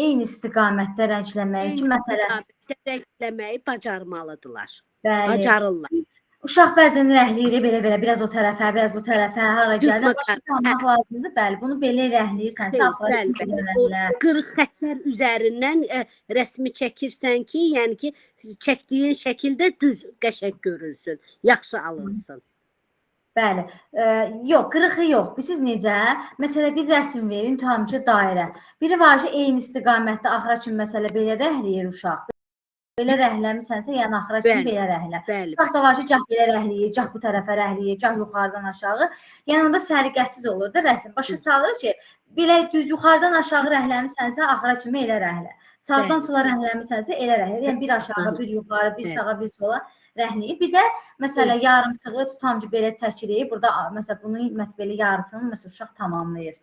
A: eyni istiqamətdə rəngləməyi ki, məsələn.
E: Eyni istiqamətdə rəngləməyi bacarmalıdırlar,
A: bəli.
E: Bacarırlar.
A: Uşaq bəzən rəhləyir, belə-belə, biraz o tərəfə, biraz bu tərəfə, hara gəlir, başa salmaq lazımdır, bəli, bunu belə rəhləyirsənsə, axıra kimi belə rəhlə.
E: Qırıq xətlər üzərindən rəsmi çəkirsən ki, yəni ki, çəkdiyin şəkildə düz, qəşəng görünsün, yaxşı alınsın.
A: Bəli, yox, qırıxı yox. Bilirsiniz necə? Məsələ bir rəsm verin, tutam ki, dairə. Biri var ki, eyni istiqamətdə axıra kimi məsələ belə rəhləyir uşaq. Belə rəhləmisənsə, yəni axıra kimi belə rəhlə. Uşaq da var ki, gah belə rəhləyir, gah bu tərəfə rəhləyir, gah yuxarıdan aşağı. Yəni onda səliqəsiz olur da rəsm. Başa salır ki, belə düz yuxarıdan aşağı rəhləmisənsə, axıra kimi elə rəhlə. Sağdan sola rəhləmisənsə, elə rəhlə. Yəni bir aşağı, bir yuxarı, bir sağa, bir sola rəhləyir. Bir də məsələ yarımçığı tutam ki, belə çəkirik. Burada məsələ bunun məsələ belə yarısını məsələ uşaq tamamlayır.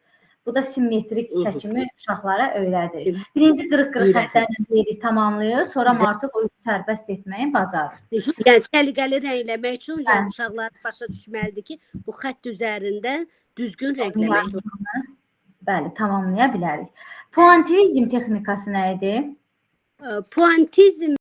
A: Bu da simmetrik çəkimi uşaqlara öyrədir. Birinci qırıq-qırıq xəttlərlə veririk, tamamlayır, sonra artıq o sərbəst etməyi bacarır.
E: Yəni səliqəli rəngləmək üçün yəni uşaqlar başa düşməlidir ki, bu xətt üzərində düzgün rəngləmək.
A: Bəli, tamamlaya bilərik. Puantilizm texnikası nə idi?
E: Puantizm.